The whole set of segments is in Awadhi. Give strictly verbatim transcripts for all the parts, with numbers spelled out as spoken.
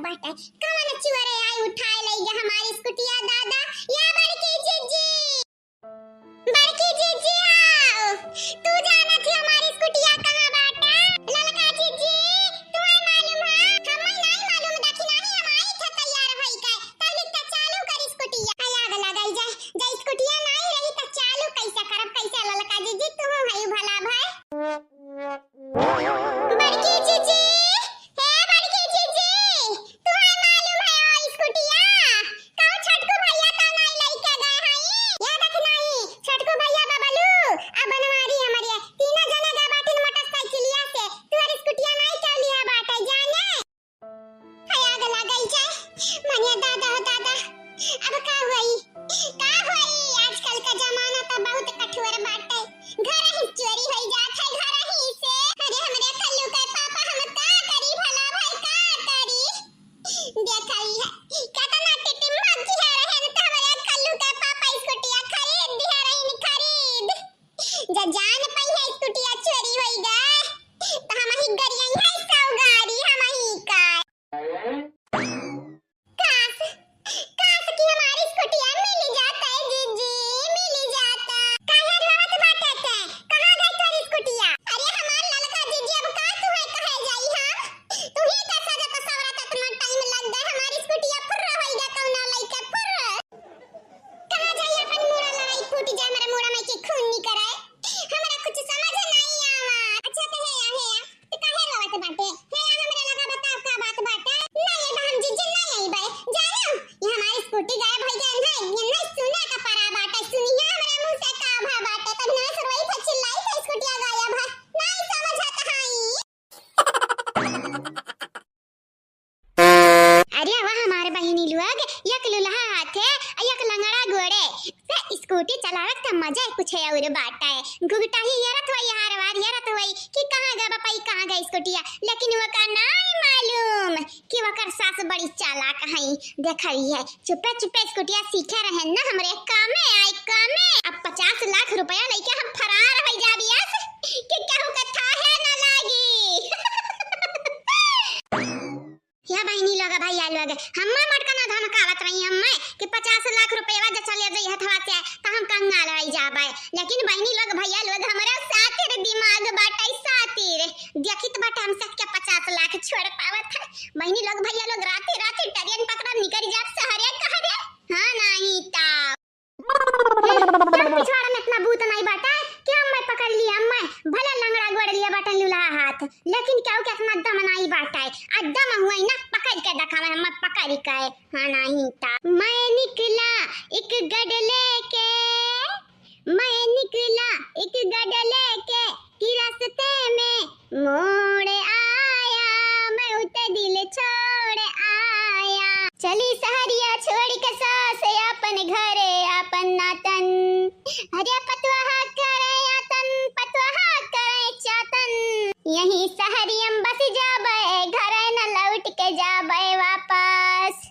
बाटे। कवन चुअरे आई उठाए लइ गा हमारी स्कूटिया दादा, या बड़की जीजी। बड़की जीजी आओ, तू जानत ही हमारी स्कूटिया कहाँ बाटे? ललका जीजी, तुम्हें मालूम है? हमें नहीं मालूम, देखी नहीं, हम आई थे तैयार होई के। तब लिख के चालू कर स्कूटिया। आई आग लगाई जाए, जब स्कूटिया नहीं रही तो चालू कैसे करब, कैसे ललका जीजी, तू है भला भाई। बड़की जीजी, हे बड़की जीजी, तुम्हें मालूम है ओ स्कूटिया? कहूँ छोटकू भैया तो नहीं लइके गए हई? या देख नहीं, छोटकू भैया बबलू, आ बनवारी हमरे, तीनों जने गए बाटिन मोटरसाइकिलिया से, तुहर स्कूटिया नहीं चलिया बाटे जाने। हाय आग लागल जाए, मने दादा हो दादा, अब का होई, का होई? आजकल का जमाना तो बहुत कठोर बाटे, घर ही चोरी होई जात है, घर ही से। अरे हमरे कल्लू के पापा, हम का करी भला भाई, का करी? देखा ही है, केतना टिटिम मत दिया रहे न, तो हमरे कल्लू के पापा स्कूटिया खरीद दिया रही, खरीद। जा जान पई है स्कूटिया चोरी होई गा, तो हम ही गरिया है सौ गाड़ी हम ही का। काश, काश कि हमारी स्कूटिया मिल जाता है जीजी, मिल जाता। काहे रोवत बाटे ते? कहाँ गई तोरी स्कूटिया? अरे हमार ललका जीजी, अब का तुहे कहे जाई हम? तू ही तो सजत सवरत इतना टाइम लग गए, हमारी स्कूटिया फुर्र होई गा कौनो लइके फुर्र। कहाँ जाई अपन मूड़ा लड़ाई फूट जाए, हमारे मूड़ा में के खून निकरे। हमरा कुछ समझ नहीं आवा। अच्छा तो हे या, हे या, तो काहे रोवत बाटे? हे या, हमरा लगा बताओ का बात बाटे? नहीं ये बहन जीजी नहीं आई बे। जानो, ये हमारी स्कूटी गायब हो गई है, ये नहीं सुने का परा बाटे। सुनिया हमरा मुंह से का भा बाटे, तब ना सुरवई थे चिल्लाई थे स्कूटिया गायब है। नहीं समझत हई। अरे वाह हमारे बहिनी लोग, एक लुलहा हाथे, एक लंगड़ा गोड़े, से स्कूटी चलावत का मजा कुछ और बाटे। घुघटा ही हेरत होई, हार वार हेरत होई कि कहाँ गा बपई, कहाँ गा स्कूटिया, लेकिन वका नाई मालूम कि वकर सास बड़ी चालाक हई। देखा ही है, चुप्पे चुप्पे स्कूटिया सीखे रहे न, हमरे कामे आई, कामे। अब पचास लाख रुपया लइके हम फरार हो जाबियस कि केहू के थाहे न लागी। या बहिनी लोग, भैया लोग, हम्मे मटका ना धमकावत रही हम्मे कि पचास लाख रुपया जे चले जाई हथवा से, त हम कंगाल हो जाबे। लेकिन बहिनी लोग, भैया लोग, हमरे सातिर दिमाग बाटे, सातिर। देखित बाटे हम सबके पचास लाख छोड़ पावत है। बहिनी लोग, भैया लोग, राते राते ट्रेन पकड़ा निकल जाब सहरे कहरे। हाँ, नहीं ता। हे, तोर पिछवाड़ा में इतना बूत नहीं बाटे कि हम्मे पकड़ लिया, हम्मे भले लंगड़ा गोड़ लिया बाटे लूल्हा हाथ, लेकिन केहू के इतना दम नहीं बाटे। आ दम हुए ना, पकड़ के देखावे, हम्मे पकड़ के। हाँ, नहीं ता। मैं निकला एक गडले के, मैं निकला एक गडले के, कि रास्ते में मोड़ आया, मैं उते दिल छोड़ आया। चली सहरिया छोड़ के सास, अपन घरे अपन नातन। अरे पतवाह करे यातन, पतवाह करे चातन। यहीं सहरियम बस जाबे, घरे न लौट के जाबे वापस।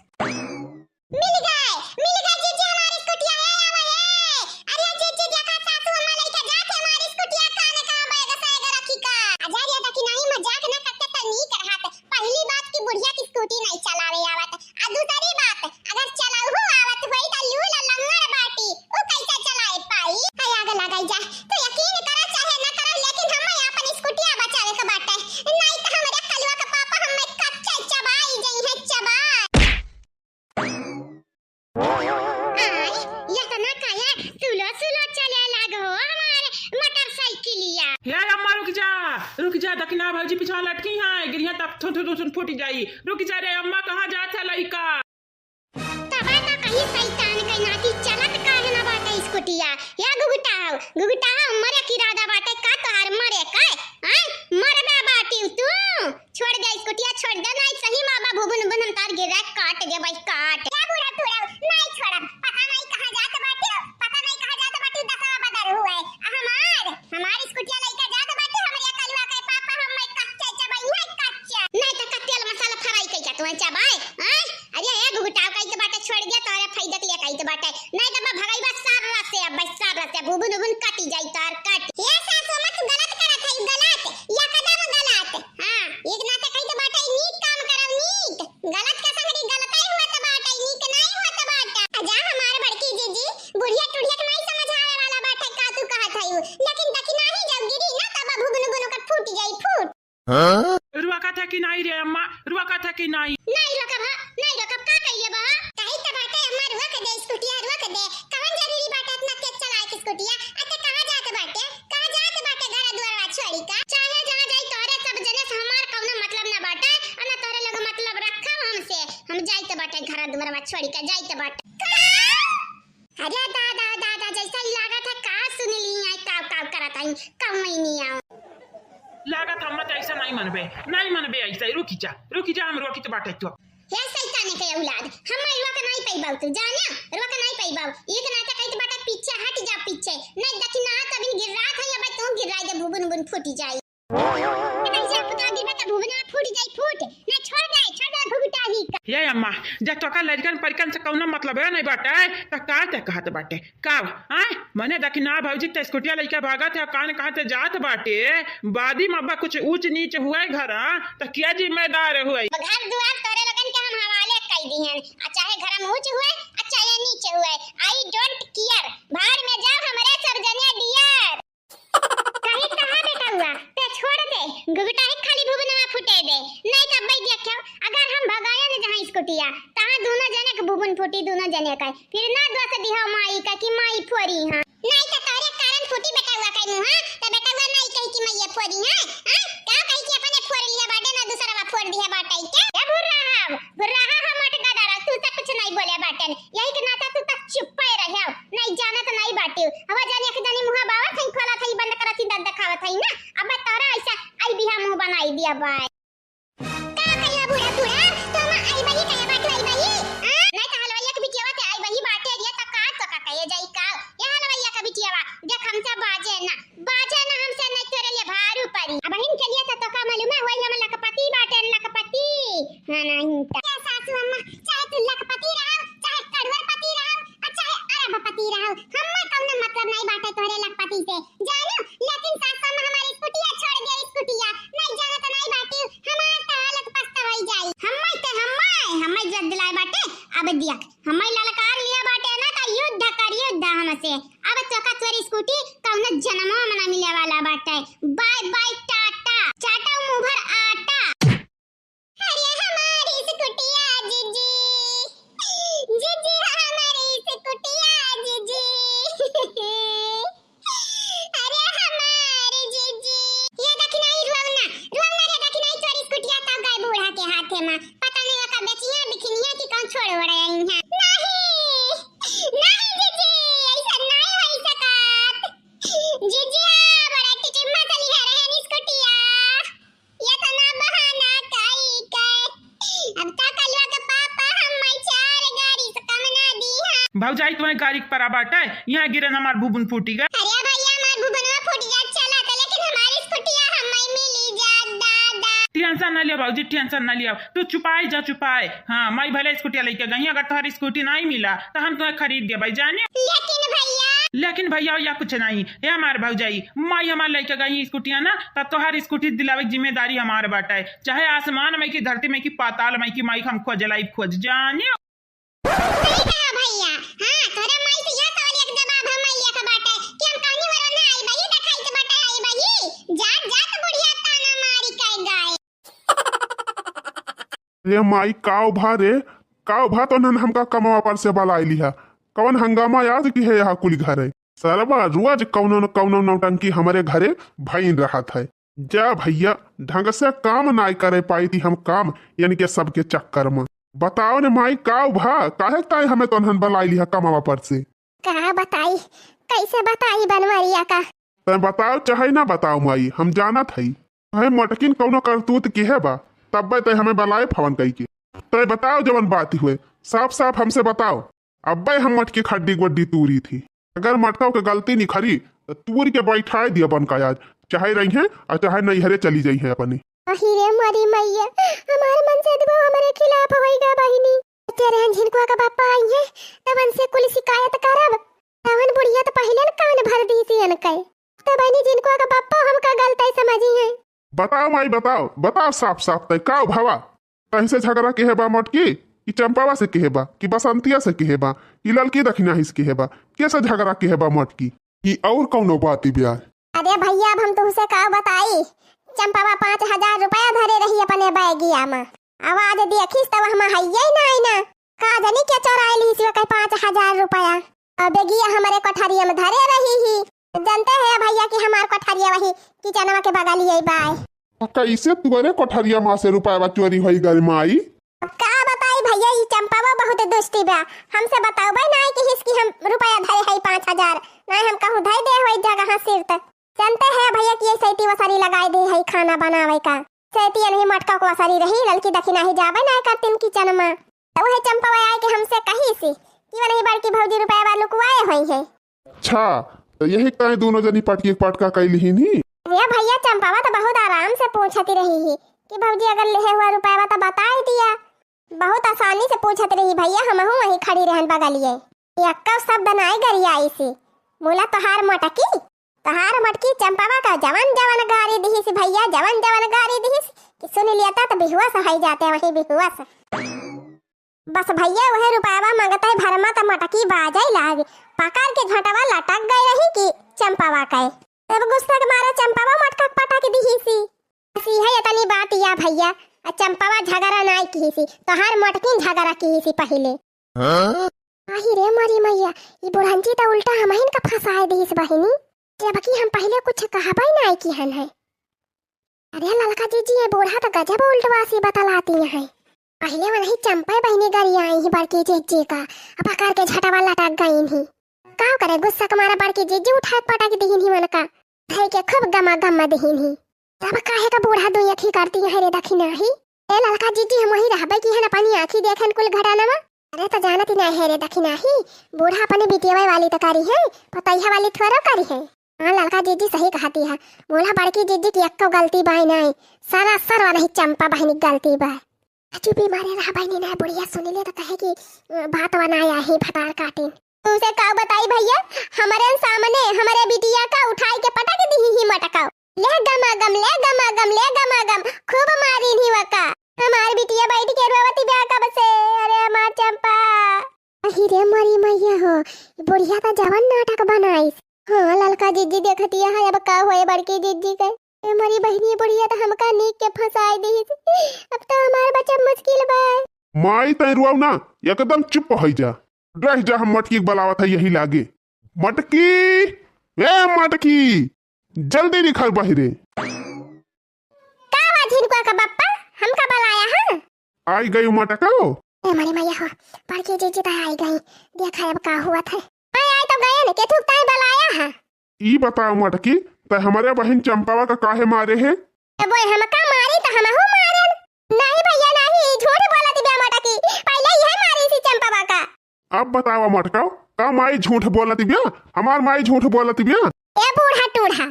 मिल गए, मिल गए जीजी हमारी स्कूटिया, ए आवा ए। अरे जीजी देखा सासू अम्मा लइके जात है हमारी स्कूटिया, काने कहाँ बैग सैग रखी का। अजय ये देखी नहीं मजाक ना करते तो नीक रहत। पहली बात कि बुढ़िया की स्कूटी नहीं चलावे आवत, आ दूसरी बात अगर चलाऊ आवत होई तो लूल लंगड़ बाटी, उ कैसे चलाए पाई? है आग लगाई जा, तो यकीन करा चाहे ना करा, लेकिन हमें अपन स्कूटिया बचावे के बाटे, नहीं तो हमरे कलुआ के पापा हमें कच्चे चबाई जइहे, चबाई। आय, ये तो ना काया, सुलो सुलो चले लागो हमार मोटरसाइकिलिया। हे अम्मा रुक जा, रुक जा, दखिना भौजी पिछवा लटकी हैं, गिरिया तब थुन थुन थुन फूट जाई। रुक जा रे अम्मा, कहाँ जात है लइका? तबा तो कहीं शैतान के नाती चलत काहे ना बाटे स्कूटिया। या घुघुटाव, घुघुटाव, मरे के इरादा बाटे का तोहार मरे का? आय, मरबे बाटी तू। छोड़ दे स्कूटिया, छोड़ दे, नहीं सही माँ बाबू बुन बुन हम तार गिरा काट दे भाई, काट। क्या बूढ़ा थोड़ा, नहीं छोड़ब, पता नहीं कहाँ जात बाटे, पता नहीं कहाँ जात बाटे, दसवा बदर हुआ है। हमार, हमार स्कूटिया लइका जात बाटे, हमरे कलुआ के पापा, हम मैं कच्चे चबाई है, कच्चे। नहीं तो का तेल मसाला फ्राई कइके तू चबाए, हैं? अरे ए घुघुटाव कहित बाटे, छोड़ दे, तोरे फायदा के लिए कहित बाटे। नहीं तो मैं भगाई बस सार रस से, अब बस सार रस से, बुबुन उबुन कटी जाई तार कट। ये सासू मत गलत करत है, गलत, एकदम गलत। हाँ, एक नाते कहित बाटे, नीक काम करब, नीक। गलत के हाँ? रोकत है कि नाहीं रे अम्मा, रोकत है कि नाहीं? नाहीं रोकब, हाँ, नाहीं रोकब, का कइले बा, हाँ? कही त बाटे अम्मा रोक दे, स्कूटिया रोक दे, कवन जरूरी बाटे इतना तेज चलाए के स्कूटिया? अच्छा, कहाँ जात बाटे? कहाँ जात बाटे घर दुआरवा छोड़ी का? चाहे जहाँ जाई, तोहरे सब जने से हमार कौनो मतलब ना बाटे, और ना तोहरे लोग मतलब रखब हमसे। हम जाइत बाटे घर दुआरवा छोड़ी का, जाइत बाटे। का? अरे दादा, दादा, जैसे ही लागत है का सुन ली है, काव काव करत है, कहूँ ही नहीं आओ। लागत हम तो ऐसा नहीं मनबे, नहीं मनबे ऐसा, रुकी जा, रुकी जा, हम रोकित बाटे तो। हे शैताने के औलाद, हम रुआ के नहीं पैबाऊ तू, जाने? रुआ के नहीं पैबाऊ। एक नाता कहित बाटे पीछे हट जा पीछे, नहीं देखी ना तबिन गिर्रात है, अब तू गिर्राई दे भुबुन बुन फूटी जाई। नहीं से पुता गिरबे तो भुबुन फूट जाई फूट, नहीं छोड़ दे, छोड़ दे घुघुटा ही का। ये अम्मा, जब तोका लड़कन परिकन से कौनो मतलब है नहीं बाटे, तो का ते कहत बाटे? का? आय? मने देखी ना भौजी ते स्कूटिया लइके भागत है, कान कहाँ ते जात बाटे, बादी में अब्बा कुछ ऊंच नीच हुए घर, त क्या जिम्मेदार हुए? घर दुआर तोरे लोगन के हम हवाले कई दिहन, आ चाहे घर में ऊंच हुए, आ चाहे नीच हुए, I don't care, भाड़ में जाओ हमरे सब जने डियर। कहीं कहा बेटा हुआ, ते छोड़ दे, घुघुटा ही खाली भुबनवा फुटे दे, नहीं तब भाई देखो, अगर हम भगाया न जहाँ स्कूटिया, तहाँ दोनों जने के भुबन फूटी, दोनों जने का। फिर ना दोष दिहो माई का कि माई फोरी हाँ। नहीं तो तोरे कारण फूटी बेटउआ के मुँह, तो बेटउआ नहीं कही कि मैया फोरी है, हाँ? का कही कि अपने फोर लिया बाटे ना दूसरा फोर दिया बाटे के? ए भुर्राहा, भुर्राहा हम अटका दारा, तू तो कुछ नहीं बोले बाटन। यही के नाता तू तक चुप्पे रहे, नहीं जानत नहीं बाटियो। अब जानी एक जानी मुँह बावत है, खोला था, बंद करत ही, दंद देखावत है ना। अब तोरा ऐसा आई बिहा मुँह बनाई दिया बाय। का कहियो बूढ़ा, बूढ़ा, तो हम आई बही कहे बाटू आई बही? आ? नहीं तो हलवैया के बिटियावा ते आई बही बाटे रिया त का तो का कहे जाई का? ये हलवैया के बिटियावा, देख हमसे बाजे ना, बाजे ना हमसे नहीं तोरे लिए भारू परी। अब हिन के लिए तो, तो का मालूम है, वही हम लखपति बाटे, लखपति। हाँ नहीं तो। क्या सासू अम्मा, चाहे तू लखपति रहो, चाहे करोड़पति रहो, और चाहे अरबपति रहो, हमें कौनो मतलब नहीं बाटे तोहरे लखपति से। जानू, लेकिन सास अम्मा हमारी स्कूटिया छोड़ दे, स्कूटिया। नहीं जानो तो नहीं बाटी, हमार तो हालत पस्त होई जाई। हम्मे ते हम्मे, हम्मे जद दिलाए बाटे, अब दिया। हम्मे ललकार लिया बाटे ना, तो युद्ध कर, युद्ध हमसे। अब तोका तोरी स्कूटी कौनो जन्मो में ना मिले वाला बाटे। बाय बाय टाटा, चाटा मुँह भर आटा। अरे हमारी स्कूटिया जीजी, जीजी हमारी स्कूटिया जीजी। अरे हमारी जीजी। ये दखिनाई रुआवना, रुआवना रे दखिनाई तोरी स्कूटिया तब गए बूढ़ा के हाथे में। पता नहीं ओका बेचिया बिखिनिया कि कौन छोड़ ओड़ आई हैं। नहीं, नहीं जीजी, ऐसा नहीं होई सकत। जीजी, बड़ा टिचिम्मा चली है रहनी स्कूटिया। ये तो ना बहाना काई के। अब का कलवा के पापा हम मैं चार गाड़ी से कम ना दी हाँ। भौजाई तुम्हें गाड़ी के परा बाटे, यहाँ गिरन हमार भुबुन फूटी गा। अरे भैया, हमार भुबनवा फूट जा चला था, लेकिन हमारी स्कूटिया हम मैं मिली जा दादा। टेंशन ना लिया भौजी, टेंशन ना लिया, तू चुपाए जा चुपाए। हाँ, माई भले स्कूटिया लेके गई, अगर तोहरी स्कूटी नहीं मिला तो हम तुम्हें खरीद दे भाई जाने। लेकिन भैया। लेकिन भैया या कुछ नहीं, हे हमार भौजाई, माई हमार लइके गई स्कूटिया ना, त तोहार स्कूटी दिलावे के जिम्मेदारी हमार बाटे, चाहे आसमान में की धरती में की पाताल में की माई हम खोज लाई खोज जानियो। सही कहा भैया, हाँ, तोरे माई से यह सवाल एक जवाब हम माई लेके बाटे कि हम कहनी मरो ना आई बही, देखाई के बाटे आई बही, जात जात बुढ़िया ताना मारी के गए। रे माई, काव भा रे, काव भा तो नन हमका कमवा पर से बलाई लिहा। कवन हंगामा याद की है यहाँ कुल घरे? सरवा रोज कौनो न कौनो नौटंकी हमरे घरे भईन रहत है। जा भैया, ढंग से काम नाय करे पाई थी हम काम, यानी के सबके चक्कर में। बताओ ने माई, काव भा, काहे ताई हमें तोन्हन बलाई लिहा कमवा पर से? का बताई, कैसे बताई बनवरिया का? तैं बताओ चाहे ना बताओ माई, हम जानत हई। तैं मोटकिन कौनो करतूत किहे बा, तब्बे तैं हमें बलाए फवन कई के। तैं बताओ जवन बात हुए, साफ साफ हमसे बताओ। अब्बे हम मटकी खड्डी गोड्डी तूरी थी। अगर मटकाओ के गलती निखरी, तो तूर के बैठाए दिया बन का आज, चाहे रही हैं और चाहे नैहरे चली जाई हैं अपनी। अही रे मोरी मैया, हमार मन से दबो हमरे खिलाफ होई गा बहिनी। ते रहन झिनकुआ का बापा आई है, तब उनसे कुल शिकायत करब। तवन बुढ़िया तो पहिले न कान भर दी सी अनके। तब बहिनी झिनकुआ का बापा हमका गलत है समझी है। बताओ माई, बताओ, बताओ साफ साफ तय काव भवा? तहिसे झगड़ा किहे बा मोटकी? ई चंपावा से किहे बा? कि बसंतिया से किहे बा? कि ललकी दखिनाही से किहे बा? के से झगड़ा किहे बा मोटकी? कि और कौनो बात ब्याह? अरे भैया, अब हम तुमसे का बताई? चंपवा पाँच हजार रुपया धरे रही अपने बैगिया मा। अब आज देखिस त वहमा हइये नाई ना। का जानी के चोराइ लिहिस ओकर पाँच हजार रुपया। अब बेगिया हमरे कोठरिया मा धरे रही ही। जनते है भइया कि हमार कोठरिया वही किचनवा के बगलिया बाय। त कइसे तुहरे कोठरिया मा से रुपया चोरी होइ गए माई? अब का बताई भइया, ई चंपवा बहुत दुष्टी बा। हमसे बतउबे नाई किहिस कि हम रुपया धरे हई पाँच हजार। नाई हम कहूँ धइ दे होई जगह सिरत। जनते है भइया कि ये सैती वसरी लगाइ दे है खाना बनावे का। सैती यनही मटका को वसरी रही, ललकी दखिनाही जाबे नाई करतिन किचन मा। त उहे चंपवा आइके हमसे कहिस कि वनही बड़की भौजी रुपया लुकवाए होइहैं। अच्छा, त यही ताईं दुनो जनी पटकी के पटका कइ लिहिन ही। अरे भइया, चंपवा त बहुत आराम से पूछति रही ही कि भौजी अगर लेहे हुआ रुपया त बताइ दिया। बहुत आसानी से पूछति रही भइया, हमहू वहीं खड़ी रहन बगलिए। एक्कउ शब्द नाई गरियाइस। मुला तोहार मटकी, तोहार मटकी चंपवा का जवन जवन गारी दिहिस भइया, जवन जवन गारी दिहिस कि सुनि लियत त बेहोस होइ जाते वहीं बेहोस। बस भइया उहे रुपया मंगतै भर मा त मटकी बाजै लाग, पकड़ के झटवा लटक गइ रही कि चंपवा कै। तब गुस्सा के मारे चंपवा मटका पटक दिहिसि। बस इहे एतनी बात या भइया, आ चंपवा झगरा नाई किहिसि, तोहार मटकिन झगरा किहिसि पहिले। हाँ? आही रे मोरी मइया, ई बुढ़ंची त उल्टा हमहिन का फंसाए दिहिस बहिनी। जबकि हम पहिले कुछ कहबै नाई किहन है। अरे ललका जीजी, ये बूढ़ा त गजब उल्टवासी बतलाती है। पहिले वनही चंपै बहिनी गरियाई ही बड़की जीजी का, अब पकड़ के झटवा लटक गइन ही। का करे, गुस्सा के मारे बड़की जीजी उठाए पटक दिहिन ही वनका। धइ के खूब गमा गमा दिहिन ही। तब काहे का बूढ़ा दुई अखी करती है रे दखिनाही? ए ललका जीजी, हम वही रहबै किहन अपनी आँखी देखन कुल घटनवा। अरे त जानती नाई है रे दखिनाही, बूढ़ा अपने बिटियवै वाली त करिहैं, पतैहा वाली थोड़ो करिहैं। हाँ ललका जीजी सही कहती है, बोला बड़की जीजी की एक्को गलती बाय नाई, सरासर वनही चंपा बहिनी गलती बाय। चुपी मारे रहा बहिनी, नाई बुढ़िया सुनि ले त कहे कि अ, बात वनाया ही भतार काटिन। तुमसे का बताई भइया, हमरे सामने हमरे बिटिया का उठाई के पटक दिही ही मटका। ले गमा गम, ले गमा गम, ले गमा गम, खूब मारिन ही वका। हमार बिटिया बैठ के रोवती बा कब से, अरे हमार चंपा। अही रे मोरी मइया हो, ई बुढ़िया त जवन नाटक बनाइस। हाँ ललका जीजी देखतिया है, अब का होए बड़की जीजी के। ए मोरी बहिनी, बुढ़िया त हमका नीक के फंसाई दिहिस, अब त हमार बचब मुश्किल बा। माई तैं रुआऊ ना, एकदम चुप होइ जा। रह जा, हम मटकी के बलावत है यही लागे। मटकी, ए मटकी, जल्दी निकल बहिरे। का बा झिनकुआ का बप्पा, हमका बलाया है? आई गई मटकउ। ए मोरी मइया हो, बड़की जीजी त आई गई, देखा अब का हुआ था। आई, आई तो गए न, केथुक ताई बलाया है। ई बताओ मटकी, तै हमरे बहिन चंपावा का काहे मारे है? ए बोए, हमका मारी त हमहू मारेन। नहीं भइया नहीं, ई झूठ बोलत बिया मटकी, पहिले इहे मारी सी चंपावा का। अब बतावा मटकउ, का माई झूठ बोलत बिया? हमार माई झूठ बोलत बिया? ए बूढ़ा टूढ़ा,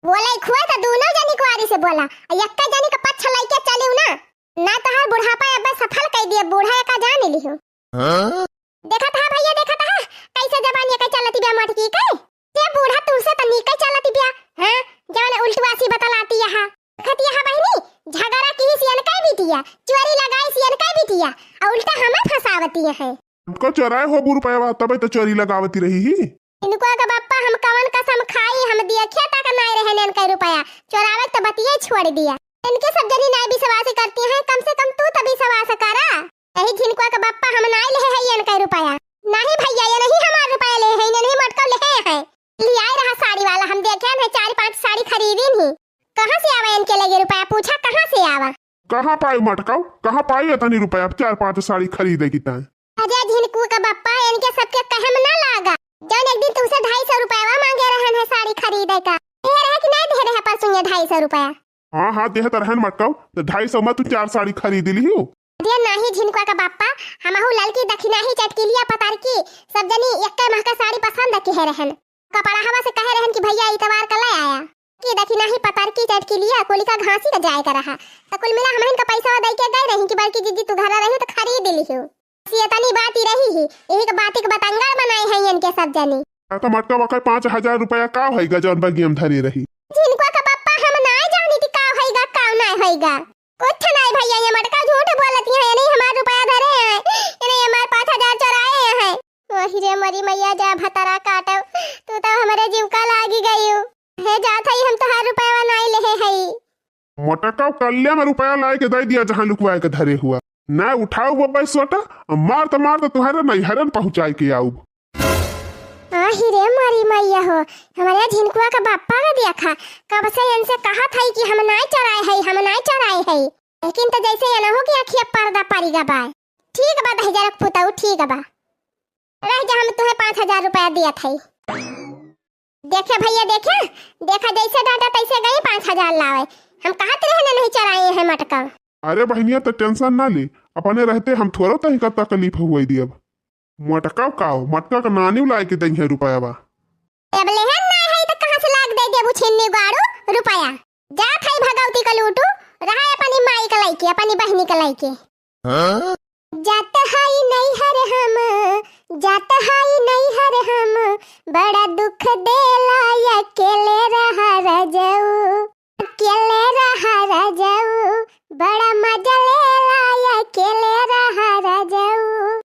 बोले खुए त दूनो जनी कुआरी से बोला, आ एक्के जनी का पक्ष लइके चलिउ ना, ना तोहार बुढ़ापा अब्बे सफल कइ दिए, बूढ़ा एका जान लिहो। हाँ? देखत हा भइया, देखत हा, कैसे जबान एका चलत बिया मटकी के। ते बूढ़ा तुमसे त नीके चलत बिया, हाँ? जवन उल्टवासी बतलाती यहाँ। देखत हा बहिनी, झगड़ा किहिस एनकै बिटिया, चोरी लगाइस एनकै बिटिया, आ उल्टा हमें फंसावती है। हमका चोराए हो बुरु पैवा, तबे तो चोरी लगावती रही ही। इनको का बप्पा हम कवन कसम खाई, हम दियखिया तक नाय रहे एनकै रुपया, चोरावे त बतिये छोड़ दिया। इनके सब जनी नाय विश्वास करती हैं, कम से कम तू त विश्वास करा। यही झिनकुआ के बप्पा हम नाय लेहे है एनकै रुपया। नहीं भइया, ये नहीं हमार रुपया लेहे है, ये नहीं मटकउ लेहे है। लियाए रहा साड़ी वाला, हम देखे हैं चार पांच साड़ी खरीदी नहीं। कहाँ से आवा इनके लगे रुपया, पूछा कहाँ से आवा? कहाँ पाई मटकउ, कहाँ पाई इतनी रुपया चार पांच साड़ी खरीदे की ताई? अरे झिनकू का बप्पा, इनके सबके कहम ना लागा। जौन एक दिन तुमसे ढाई सौ रुपया मांगे रहन है साड़ी खरीदे का, ये रहे कि नहीं दे रहे परसों ये ढाई सौ रुपया? हाँ, हाँ, देहत रहन मटकउ, त ढाई सौ में तू चार साड़ी खरीद लिहू। अरे नाही झिनकुआ का बप्पा, हमहू ललकी दखिनाही चटकिलिया पतरकी, सब जनी एक्के महका साड़ी पसंद किहे रहन। कपड़हवा से कहे रहन कि भइया इतवार का ले आया। कि दखिनाही पतरकी चटकिलिया कुलिका घासी का जाए का रहा। त कुल मिला हमहन का पैसा दे के गए रही कि बड़की जिज्जी तू घरा रही त खरीद लिहू। बस ये तनी बात ही रही ही, यही के बात के बतंगड़ बनाए हैं इनके सब जनी। आ तो मटका बका पाँच हजार रुपया का होइगा जौन बगियम धरे रही? झिनकुआ का बप्पा हम नाय जानी थी का होइगा, का नाय होइगा। कुछ नाय भइया, ये मटका झूठ बोलती है, ये नहीं हमार रुपया धरे हैं, ये नहीं हमार पाँच हजार चोराए हैं। वही रे मरी मैया जा भतरा काटो, तू तो हमरे जीव का लागी गई। हे जात हई हम तोहार रुपया नाय लेहे हई। काका, कल्ले में रुपया लाए के दे दिया, जहाँ लुकवाए के धरे हुआ। ना उठाऊ वो पैसोटा, अब मार त मार त तुम्हारे नैहरन पहुँचाए के आऊब। आही रे मारी मैया हो, हमारे झिनकुआ का बापा का देखा, कब से इनसे कहा था कि हम नाई चराए है, हम नाई चराए है, लेकिन तो जैसे ये ना हो कि आँखिया पर्दा पड़ी गा बाय। ठीक बा दहिजरक पुतऊ, ठीक बा, रह जा, हम तुम्हें पाँच हजार रुपया दिया था। देखे भैया, देखे, देखा जैसे डांटा तैसे गई पाँच हजार लावे। हम कहत रहे ना नहीं चराए हैं मटका। अरे बहनिया, तो टेंशन ना ली, अपने रहते हम थोड़ो तनिका तकलीफ हुए दियब। मटका का, मटका का नानी लाए के दई है रुपया बा। अब लेहन ना है तो कहाँ से लाग दे देबू छिन्नी गाड़ू रुपया? जात है भगवती का लूटू, रहा अपनी माई का लइके, अपनी बहनी का लइके। हाँ? जात हाई नैहर हम, जात हाई नैहर हम, बड़ा दुख देला अकेले रहा रजऊ, अकेले रहा रजऊ, बड़ा मजा लेला अकेले रहा रजऊ।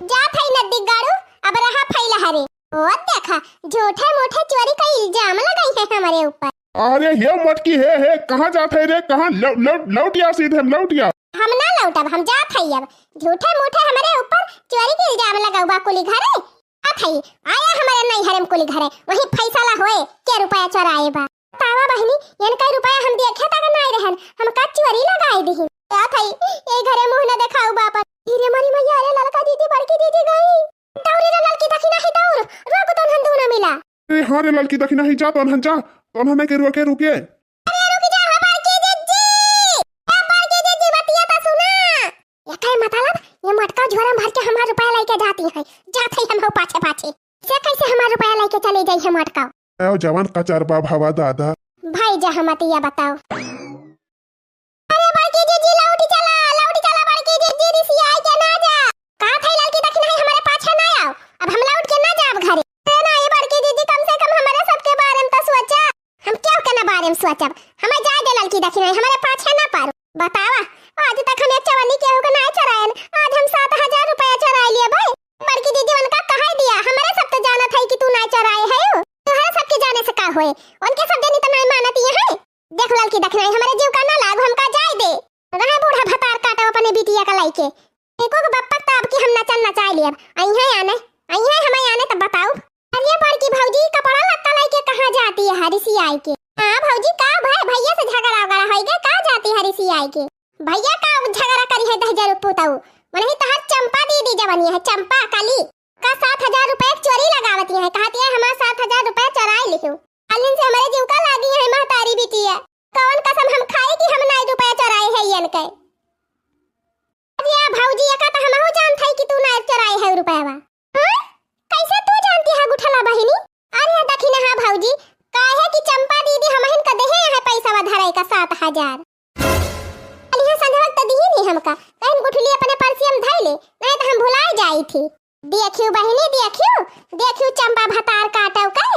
जात हई नदी गाड़ू, अब रहा फैला हरे। ओ देखा, झूठे मूठे चोरी का इल्जाम लगाई है हमारे ऊपर। अरे हे मटकी, हे, हे, कहाँ जात है रे, कहाँ? लौ-, लौ-, लौट या सीधे, हम लौट या। हम ना लौटब, हम जात हई अब। झूठे मूठे हमारे ऊपर चोरी के इल्जाम लगाऊ बा कुली घरे। जात हई, आया हमारे नैहरे में कुली घरे, वहीं फैसला होए के रुपया चोराए बा। तावा बहिनी, इनका रुपया हम देखे तक नाई रहन, हम का चोरी लगाई दिहिन। जात हई, ए घरे मुँह न देखाऊ बापन। धीरे मरी मैया, अरे ललका दीदी, बड़की दीदी गई। दौड़ रे ललकी दखिना ही दौड़, रोक तो हन दूना मिला। अरे हाँ रे ललकी दखिना ही, जा तो हन जा, तो हन के रुके रुके। अरे रुक जा हो बड़की दीदी, ए बड़की दीदी बतिया तो सुना। एकर मतलब ये मटका झोरा में भर के हमार रुपया लेके जाती है, जात है हम हो पाछे पाछे। से कैसे हमार रुपया लेके चले जाई है मटका? आओ जवान कचरबा भवा दादा। भाई जा हम अतिया बताओ। अरे बड़की जीजी लौट चला, लौट चला बड़की जीजी, रिसियाई के ना जा। का थई ललकी दखिना ही हमारे पाछे ना आओ, अब हम लौट के ना जाब घरे। ए ना ये बड़की जीजी, कम से कम हमारे सबके बारे में तो सोचा। हम केहू के ना बारे में सोचब, हमें जाए दे ललकी दखिना ही, हमारे पाछे ना पड़ो। बतावा, आज तक हम एक चवन्नी केहू के ना चरायन, आज हम सात हजार रुपया चराए लिए भाई। बड़की दीदी उनका कहाई दिया, हमारे सब तो जानत है कि तू ना चराए है, तोहरा सबके जाने से का होए, उनके सब जनी तो ना मानत ये है। देख ललकी दखिना ही, हमारे जीव का ना लाग, हमका जाए दे। रहे बूढ़ा भतार काटो अपने बिटिया का लइके। एको के बप्पक त अब की हम नचन नचाए लियब। अइहे आने, अइहे हमें आने तब बताऊ। अरे बड़की भौजी, कपड़ा लत्ता लइके कहाँ जाती है रिसियाई के? हाँ भौजी, का भय, भैया से झगड़ा वगड़ा होई गए, का जाती है रिसियाई के? भैया का झगड़ा करी है दहिजर पुताऊ, मने ही तहर चंपा दीदी जवनिया है, चंपा कली का सात हजार रुपया के चोरी लगावती है, कहती है हमार सात हजार रुपया चोराई लिहू। कालिन से हमारे जीव का लागी है महतारी बिटिया। कौन कसम हम खाई कि हम नाई रुपया चोराए है यन के? अरे भौजी, एका तो हमहू जानत है कि तू नाई चोराए है रुपया। हाँ? कैसे तू जानती है गुठला बहिनी? अरे दखिना हाँ भौजी, काहे कि चंपा दीदी हमहिन का देहे है पैसा धराई का सात हजार। अलिहा संझवक त दिही नहीं हमका, कहिन गुठली अपने पर्सिया में धई ले, नहीं तो हम भुलाए जाई थी। देखियो बहिनी, देखियो, देखियो चंपा भतार काटव के,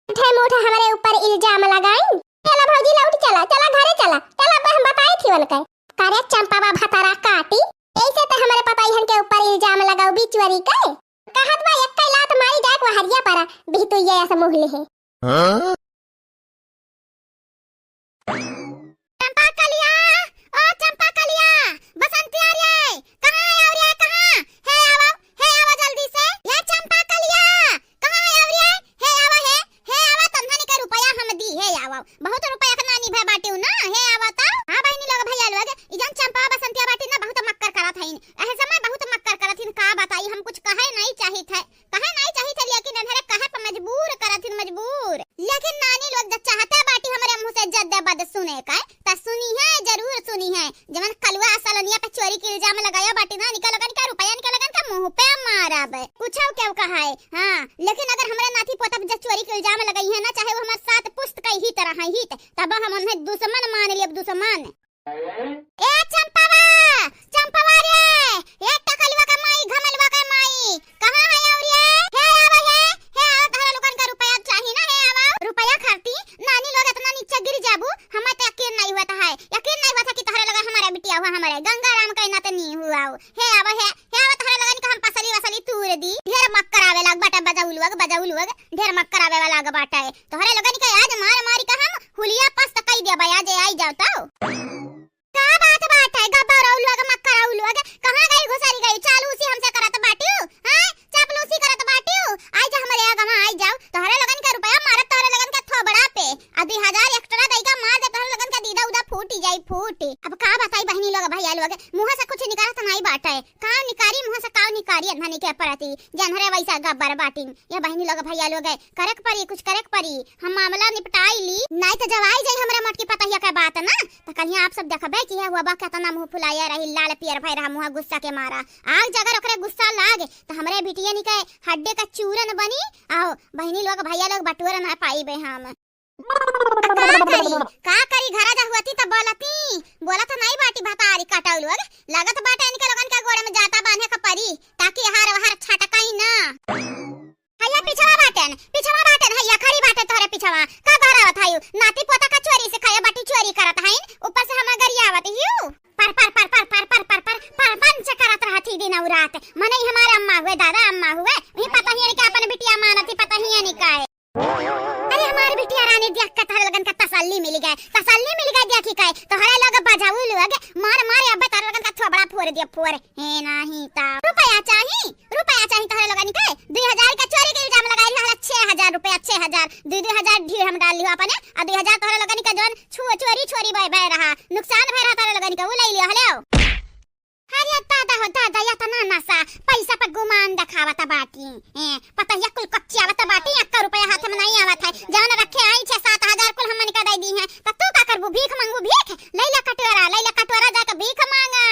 झूठे मूठे हमरे ऊपर इल्जाम लगाइन। चला भौजी, लौट चला, चला घरे चला, चला अब हम बताई थी उनके। करे चंपा बा भतारा काटी, ऐसे तो हमरे पतोहियन के ऊपर इल्जाम लगाऊ बिचुअरी के। कहत बा एक लात मारी जाए वहरिया परा, बिहतुइया ऐसे मुँह लिहे। हाँ? चंपा कलिया, ओ चंपा कलिया, बसंतिया रे, कहाँ है रे, कहाँ? हे आवा, हे आवा जल्दी से। हे चंपा कलिया, कहाँ है रे? हे आवा, हे, हे आवा, तन्हनी के रुपया हम दी, हे आवा। बहुत रुपया के नानी भे बाटिउ ना, हे आवा तो। हाँ बहिनी लोग, भैया लोग, ई जन चंपा बसंतिया बाटी ना बहुत मक्कर करत हईन। एह समय बहुत मक्कर करत हईन, का बताई, हम कुछ कहे नहीं चाहित है। कहे नाई चाहित है, लेकिन एन्हरे कहे पर मजबूर करत हिन, मजबूर। लेकिन नानी लोग जब चाहते बाटी हमरे मुँह से जद्दे बद सुने का, त सुनी है, जरूर सुनी है। जवन कलुआ सलोनिया पे चोरी के इल्जाम लगाया बाटी ना, निका लोगन का रुपया, निका लोगन का मुँह पे मारब। कुछ केहू कहा है, हाँ, लेकिन अगर हमरे नाती पोता पे जब चोरी के इल्जाम लगाई है ना, चाहे वो हमारे सात पुस्त का हित रहा हित, तब हम उन्हें दुश्मन मान लेब, दुश्मन। ए चंपवा, चंपवा रे, ए टकलुआ के माई, घमलुआ के माई, कहाँ है और ये? हे आवा हे, हे आवा, तहरा लोगन का रुपया चाही ना, हे आवा। रुपया खाती नानी लोग इतना नीचे गिर जाबू, हमें तो यकीन नहीं हुआ था है, यकीन नहीं हुआ था कि तहरा लोग हमारा बिटिया हुआ, हमारे गंगा राम का नाते नहीं हुआ हो। हे आवा हे, हे आवा, तहरा लोगन का हम पसली वसली तू दी, ढेर मक्कर आवे लाग बाटे, बजाऊ लोग, बजाऊ लोग, ढेर मक्कर आवे वाला लाग बाटे। तोहरे लोगन के आज मार मारी का हम हुलिया पस्त कई देबे, आज आई जाओ तो। का बात बाटे, गब्बरऊ लोग, मक्करऊ लोग, कहाँ गई घुसरी गई, चालूसी हमसे करत बाटियो, हैं? चापलूसी करत बाटियो, आई जा हमरे आगवा, आई जाओ, तोहरे लोगन के रुपया मारत, तोहरे लोगन के थोबड़ा पे, आ दुई हजार एक्स्ट्रा दई का मार दे, तोहरे लोगन के दीदा उदा फूटी जाई, फूटी। अब का बताई बहिनी लोग, भैया लोग, मुँह से कुछ निकारत नाई बाटे, काव निकारी, मुँह से काव निकारी, अनधनी के प्रति, जनहरे वैसा गब्बर बाटिन। ये बहिनी लोग, भैया लोग, करेक परी, कुछ करेक परी, हम मामला निपटाई ली, नाई तो जब आई जाई हमरे मोटकी पतहिया के बात ना, तो कहिया आप सब देखबे कि ये हुआ बा केतना मुँह फुलाया रही, लाल पियर भय रहा मुँह गुस्सा के मारा। आग जगर ओकरे गुस्सा लाग, तो हमरे बिटियन के हड्डे का चूरन बनी, आओ बहिनी लोग, भैया लोग, बटोर ना पाइबे हम। का करी, का करी, घरा जा हुअती त बोलती, बोलत नाई बाटी भतारी काटऊ लोग, लागत बाटे इनके लोगन के गोड़े में जाता बांधे का परी, ताकि हार वार छटकाई ना। हैया पिछवा बाटेन, पिछवा बाटेन, हैया खड़ी बाटे तोहरे पिछवा, का गहरावत हयू, नाती पोता का चोरी से खाया बाटी चोरी करत हईन, ऊपर से हमें गरियावत हियू। पर, पर, पर, पर पंच करत रहत ही दिन और रात, मने ही हमारे अम्मा हुए, दादा अम्मा हुए, वही पता ही है कि अपन बिटिया मानत ही, पता ही है नहीं का है। अरे हमारी बिटिया रानी देख के तोहरे लोगन का तसल्ली मिल गए, तसल्ली मिल गए देखी के, तोहरे लोग बजाऊ लोग मार मार अब तोहरे लोगन का थोबड़ा फोड़ दिया फोड़। हे नाही ता रुपया चाही, रुपया चाही तोहरे लोगन के, दुई हजार का चोरी के इल्जाम लगाई रहल, छह हजार रुपया, छह हजार, दुई दुई हजार ढीढ़ हम डाल लियो अपने, आ दुई हजार तोहरे लोगन के जौन छु-, चोरी छोरी बह, बह रहा, नुकसान भय रहा तोहरे लोगन के, उ ले लियो, हले। अरे दादा हो दादा, एतना नशा, पैसा पर गुमान देखावत बाटी। ए, पतहिया कुल कच्चियावत बाटी, एक्का रुपया हाथ में नहीं आवत है। जवन रखे आई छह सात हजार कुल हमन का दे दी हैं। त तू का करबू? भीख मांगू भीख? लैला कटोरा, लैला कटोरा जाके भीख मांगा।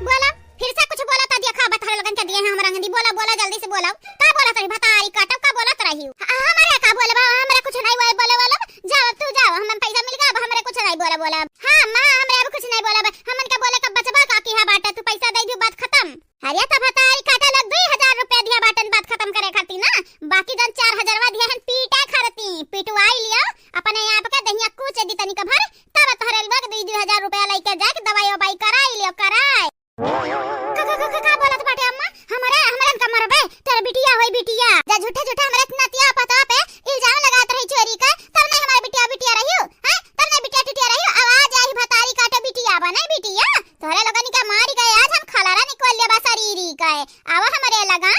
बोला, फिर से कुछ बोला त देखा, बतहर लोगन के दिए हैं हम रंगदी। बोला, बोला, जल्दी से बोला। का बोलत रही भतारी काटब, का बोलत रही? आ, हमरे का बोलबा, हमरे कुछ नहीं बोले, बोले, बोले। जाओ, तू जाओ, हमें पैसा मिल गया, अब हमरे कुछ नहीं बोले, बोले। हाँ, माँ, हमरे अब कुछ नहीं बोले, हमन के बोले कब बचबा का किहा बाटे, तू पैसा दे दियो, बात खत्म। अरे, तो भतारी काटे लोग दुई हजार रुपया दिया बाटन, बात खत्म करे खातिर ना, बाकी जन चार हजारवा दिया हन पीटा खरती, पिटवाई लियो, अपने आप के दहिया कूच दी तनिक भर, तब तोहरे लोग दुई, दुई हजार रुपया लेके जाके दवाई ववाई कराई लियो, कराई। का, का, का, का, का बोलत बाटे अम्मा? हमरे, हमरे इनका मरबे? तेरे बिटिया होई बिटिया। जा झूठे, झूठे हमरे नतिया पता पे इल्जाम लगात रही चोरी का। तब नहीं हमारे बिटिया, बिटिया रही हो, हैं? तब नहीं बिटिया, टिटिया रही हो। अब आज आई भतारी काटे बिटिया बने बिटिया। तोहरे लोगन का मारी गए आज हम खलारा निकल लेबा शरीरी का। आवा हमरे लगा।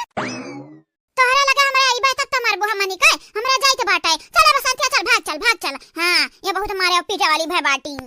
तोहरे लगे हमरे अइबे तब त मरबो हमनी के। हमरा जाए के बाटे। चल बसंतिया, चल, भाग चल, भाग चल। हाँ, ये बहुत मारे पीटे वाली भय बाटी।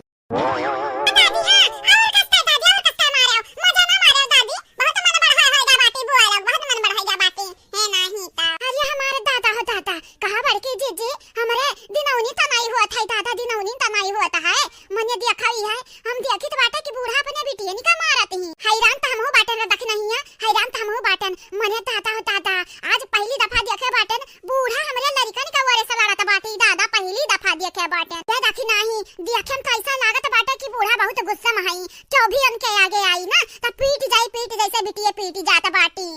दादी, हाँ, और कस का दादी, और कस का मारे हो? मजा ना मारे हो दादी, बहुत मन बढ़ाए होएगा बाटी बुआ लोग, बहुत मन बढ़ाएगा बाटी। हे नाही ता। अरे हमारे दादा हो दादा, कहा बड़की जीजी, हमरे दिनौनी तनाई होत है दादा, दिनौनी तनाई होत है। मने देखा ही है, हम देखित बाटे कि बूढ़ा अपने बिटियन का मारत ही। हैरान त हमहू बाटन रे दखिनहिया, हैरान त हमहू बाटन। मने दादा हो दादा, आज पहली दफा देखे बाटन, बूढ़ा हमरे लड़िकन का ओरे से लड़त बाटे, दादा पहली दफा देखे बाटे। दे देखी नाही, देखे में तो ऐसा लागत बाटे कि बूढ़ा बहुत गुस्सा में हई। क्यों भी उनके आगे आई ना, त पीट जाई, पीट जैसे बिटिया पीट जात बाटी।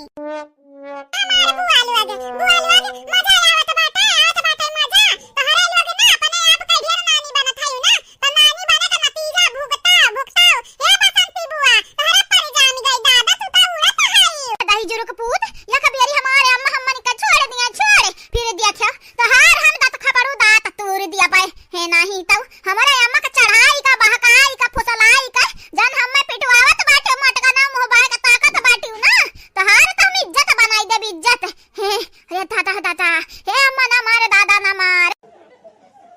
हमार बुआ लोग, बुआ लोग, मजा आवत बाटे, आवत बाटे मजा। तोहरे लोग ना अपने आप के ढेर नानी बनत हई ना, त नानी बने के नतीजा भुगता, भुगता। हे बसंती बुआ, तोहरे पर जान गई दादा, तू तो उड़त हई। दही जुरुक पूत, एक बेरी हमारे अम्मा हमन के छोड़ दिया, छोड़। फिर देखियो, तोहार हम दांत खपड़ू दांत तूर दिया पाए। हे नाही तऊ, हमारे अम्मा के चढ़ाई का, बहकाई का, फुसलाई का, जन हमें पिटवावत बाटे, मटका ना मुंह बाय के ताकत बाटियो ना, तोहार तो हम इज्जत बनाई देब, इज्जत। हे, हे दादा, दादा, हे अम्मा ना मार, दादा ना मार।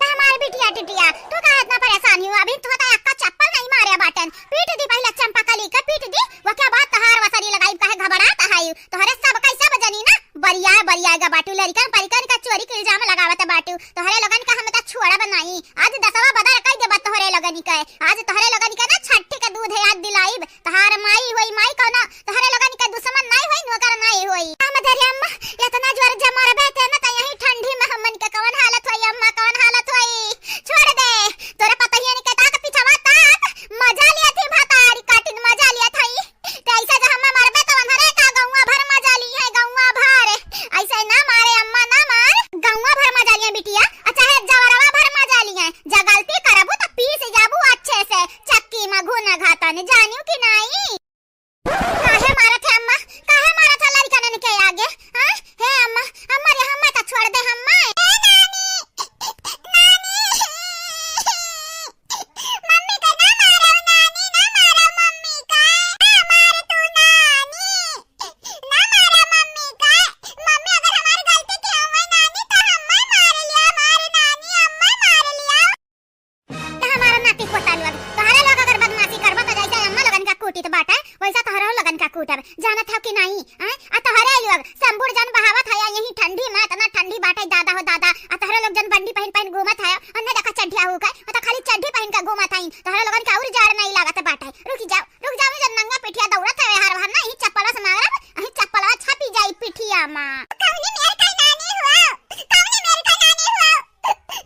त हमार बिटिया टिटिया, तू काहे इतना परेशान हो? अभी तो होता अक्का चप्पल नहीं मारे बाटन। पीट दी पहले चंपा कली के, पीट दी। ओके बाद तहार वसरी लगाई, काहे घबरात है? तोहरे सब कैसे बजनी ना? बरिया, बरिया गा बाटू लड़िकन परिकन का चोरी के इल्जाम लगावत बाटू। तोहरे लोगन का हम त छोड़ब नहीं। आज दसवा बदर कई देबा तोहरे लोगन के। आज तोहरे लोगन के ना छठी के दूध याद दिलाइब। तहार माई होई माई कौनो, तोहरे लोगन के दुश्मन नाई होई, नौकर नाई होई। हम धरे अम्मा, इतना जोर जे मरबे ते न, त यही ठंडी में हमन के कौन हालत होई अम्मा, कौन हालत होई? छोड़ दे, तोरे पतहियन के ताक पिछवा ताक, मजा लिया थी भतारी काटिन, मजा लिया थई। ते ऐसे जे हमें मरबे त उन्हरे का गौवा भर मजा ली है, गौवा भर। ऐसे ना मारे अम्मा, ना मार, गौवा भर मजा लिया बिटिया, आ चाहे जवरवा भर मजा लिया। जे गलती करबू त पीस जाबू अच्छे से, चक्की में घुन घातन, जानियो कि नाई? काहे डॉक्टर, जानत हौ कि नाहीं? आय, आ तोहरे लोग संबुर जन बहावत है, यही ठंडी में इतना ठंडी बाटे, दादा हो दादा, आ तोहरे लोग जन बंडी पहिन पहिन घूमत है, अन्ने देखा चड्ढिया हो गए, आ तो खाली चड्ढी पहिन के घूमत है, तोहरे लोगन के और जाड़ नहीं लागत बाटे। रुक जाओ, रुक जाओ, जन नंगा पिठिया दौड़त है, हर हर ना, यही चप्पलवा से मारब, यही चप्पलवा छपी जाई पिठिया में। कौनी मेर का नानी हुआ? कौनी मेर का नानी हुआ?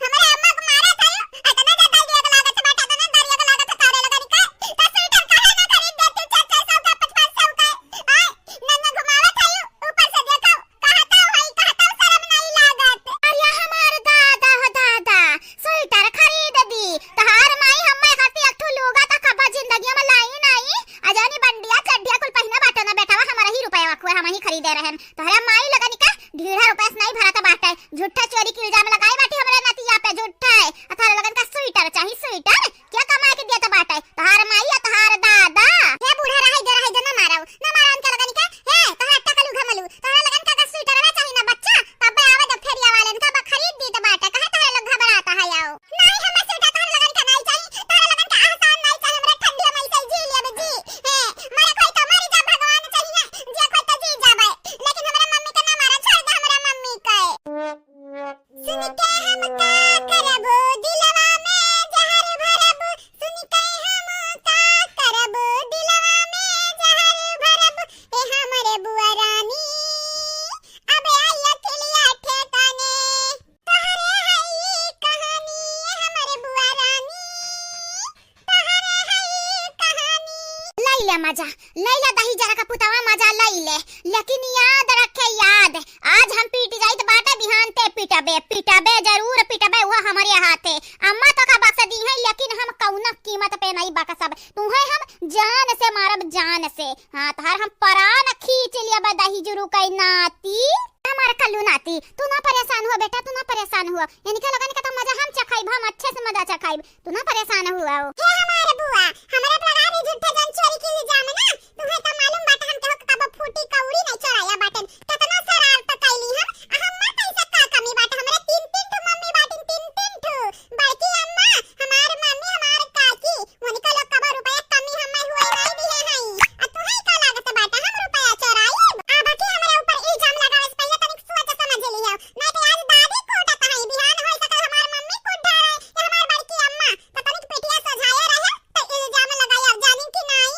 हमरे अम्मा के मारत है, इतना ज्यादा दरिया के लागत बाटे, इतना दरिया के लागत है, तारे लगन के। तो स्वेटर काहे ना खरीद देती, चार चार सौ का, पाँच पाँच सौ का। आय, नंगा घुमावत है, ऊपर से देखो, कहता है, कहता शर्म नहीं लागत। अरे हमार दादा हो दादा, स्वेटर खरीद दी। तोहार माई हम्मे खातिर एक ठो लुगा तक कबो जिंदगी में लाई नाई। आ जानी बंडिया, चड्डिया कुल पहिने बाटे ना बेटवा, हमारा ही रुपया खुए, हम ही खरीदे रहन। तोहरा माई लगन का ढीढ़ा रुपया से नहीं भरत बाटे। झूठा चोरी के इल्जाम लगाए बाटी हमरे नतिया पे, झूठा है। आ तोहरा लगन का स्वेटर चाही, स्वेटर? क्या कमाए के देत बाटे? तोहार माई आ तोहार दादा। हे बूढ़ा, रहे दे, रहे दे, ना मारो, ना मारो उनके लगन का। हे, तोहरा टकलू घमलू, तोहरा लगन का अगर स्वेटरवा चाही ना बच्चा, तब आवे जब फेरिया वाले, इनका बा खरीद दी तो बाटे, काहे तोहरे लोग घबराता है आओ। नहीं, हमें स्वेटर तोहरे लगन का नहीं चाही, तोहरे लगन का एहसान नहीं चाही, हमरा ठंडिया में से जी लेब जी। हे, मरे कोई तो मरी जा, भगवान चाहिए, जे कोई तो जी जाबे, लेकिन हमरा मम्मी के ना मारा, छोड़ दे हमरा मम्मी के। सुन के हम का करबो, दिलवा में जहर भरबो, सुन के हम का करबो, दिलवा में जहर भरबो, ए हमरे बुआ रानी, अब आई अखिलिया ठेकाने। तोहरे है ई कहानी, ए हमरे बुआ रानी, तोहरे है ई कहानी। लई ले मजा, लई ले दही जरा का पुतवा, मजा लई ले, लेकिन याद रखे याद, आज हम पीट जाइत बाटे, बिहान ते पिटबे, पिटबे, जरूर पिटबे, वह हमरे हाथे। अम्मा तो का बक्स दी है, लेकिन हम कौनो कीमत पे नहीं बक्सब। तुहे हम जान से मारब, जान से। हाँ, तोहार हम परान खींच लिया बा दही जुरू कई नाती। हमार कल्लू नाती, तू ना परेशान हो बेटा, तू ना परेशान हो। इनके लोगन का तो मजा हम चखाइब, हम अच्छे से मजा चखाइब। तू ना परेशान हुआ हो। हे हमार बुआ, हमरा पर लगा दी झूठे जन चोरी के इल्जाम ना। तुहे तो मालूम बाटे हम केहू के कबो फूटी कौड़ी नहीं चोराया बाटेन। केतना शरारत कैली हम, आ हम ना कैसे का कमी बाटे। हमरे तीन तीन ठो मम्मी बाटिन, तीन तीन ठो। बड़की अम्मा, हमार मम्मी, हमार काकी, उनका लोग कबो रुपया कमी हमें हुए नहीं दिए हैं। आ तुहे का लागत बाटे हम रुपया चोराइब? आ बाकी हमरा ऊपर इल्जाम लगावे से पहिले तनिक सोच समझ लियो। नहीं तो आज दादी कूटत है, बिहान हो सकल हमार मम्मी कूट डाले, या हमार बड़की अम्मा, तो तनिक पिटिया सोझाए रहे, तो इल्जाम लगाए, अब जानी कि नाई।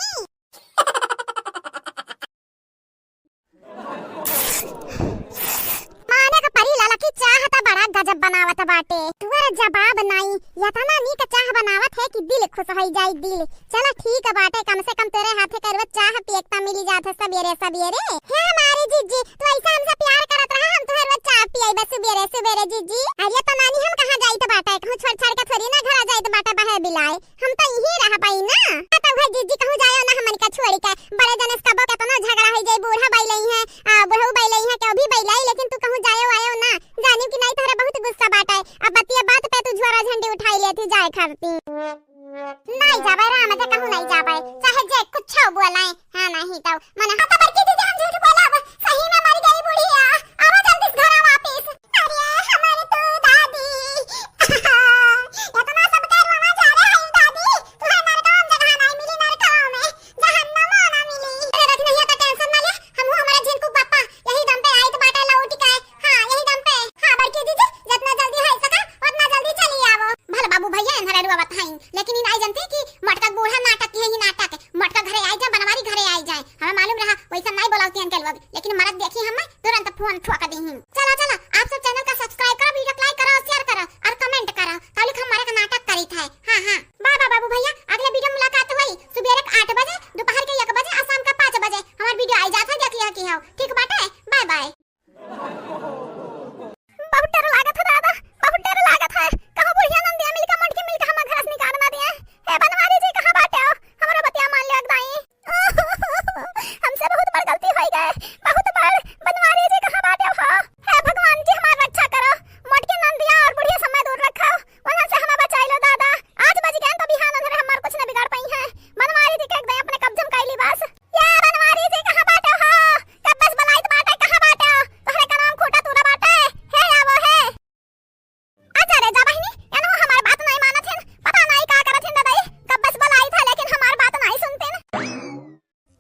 माने का परी लाला की चाह त बड़ा गजब बनावत बाटे। तुअर जवाब नाई, यतना नीक चाह बनावत है कि दिल खुश होई जाई, दिल। चला ठीक बाटे, कम से कम तेरे हाथे करुआ चाह पिए के त मिली जात है सबेरे सबेरे। हे हमारी जीजी, तू ऐसा हमसे प्यार करत रहा, हम तुहे रोज चाह पियाई बस सुबेरे सुबेरे जीजी। अरे तो नानी हम कहाँ जाइत बाटे, कहूँ छोड़ छाड़ के थोड़ी ना घरा जाइत बाटे बहे बिलाए, हम तो यहीं रह पाई ना। आ तो उहे जीजी कहूँ जायो ना हमन का छोड़ के, बड़े जने से कबो केतनो झगड़ा होई जाई, बूढ़ा बैलई है, आ बुढ़ऊ बैलई है, केहू भी बैलाई, लेकिन तू कहूँ जायो आयो ना, जानी कि नहीं तोहरा बहुत गुस्सा बाटे, अब बतिया बात पे तू झोरा झंडी उठाई लेती जाए खाती। नहीं जाबे राम, ते कहूँ नहीं जाबे, चाहे जे कुछ बोले। हाँ, नहीं तो मने। हाँ, तो बड़की दीदी, हम झूठ बोलब, सही में मर गई बुढ़िया। आवा जल्दी से घरा वापिस। अरे, हमारे तो दादी। इतना सब करवाना जा रहे हैं दादी। तुहार नरकवा में जगह नहीं मिली, नरकवा में। जहन्नमो ना मिली। अरे, रख नहीं तो tension ना ले, हम हमारे झिनकू पापा यही दम पे आइत बाटे लौट के। हाँ, यही दम पे। हाँ, बड़की दीदी, जितना जल्दी हो सका, उतना जल्दी चली आवो। भल बाबू भैया, इन्हरा रुआ बताई, लेकिन इन आई जनती कि मटका बूढ़ा नाटक है, ही नाटक। मटका घरे आई जा, बनवारी घरे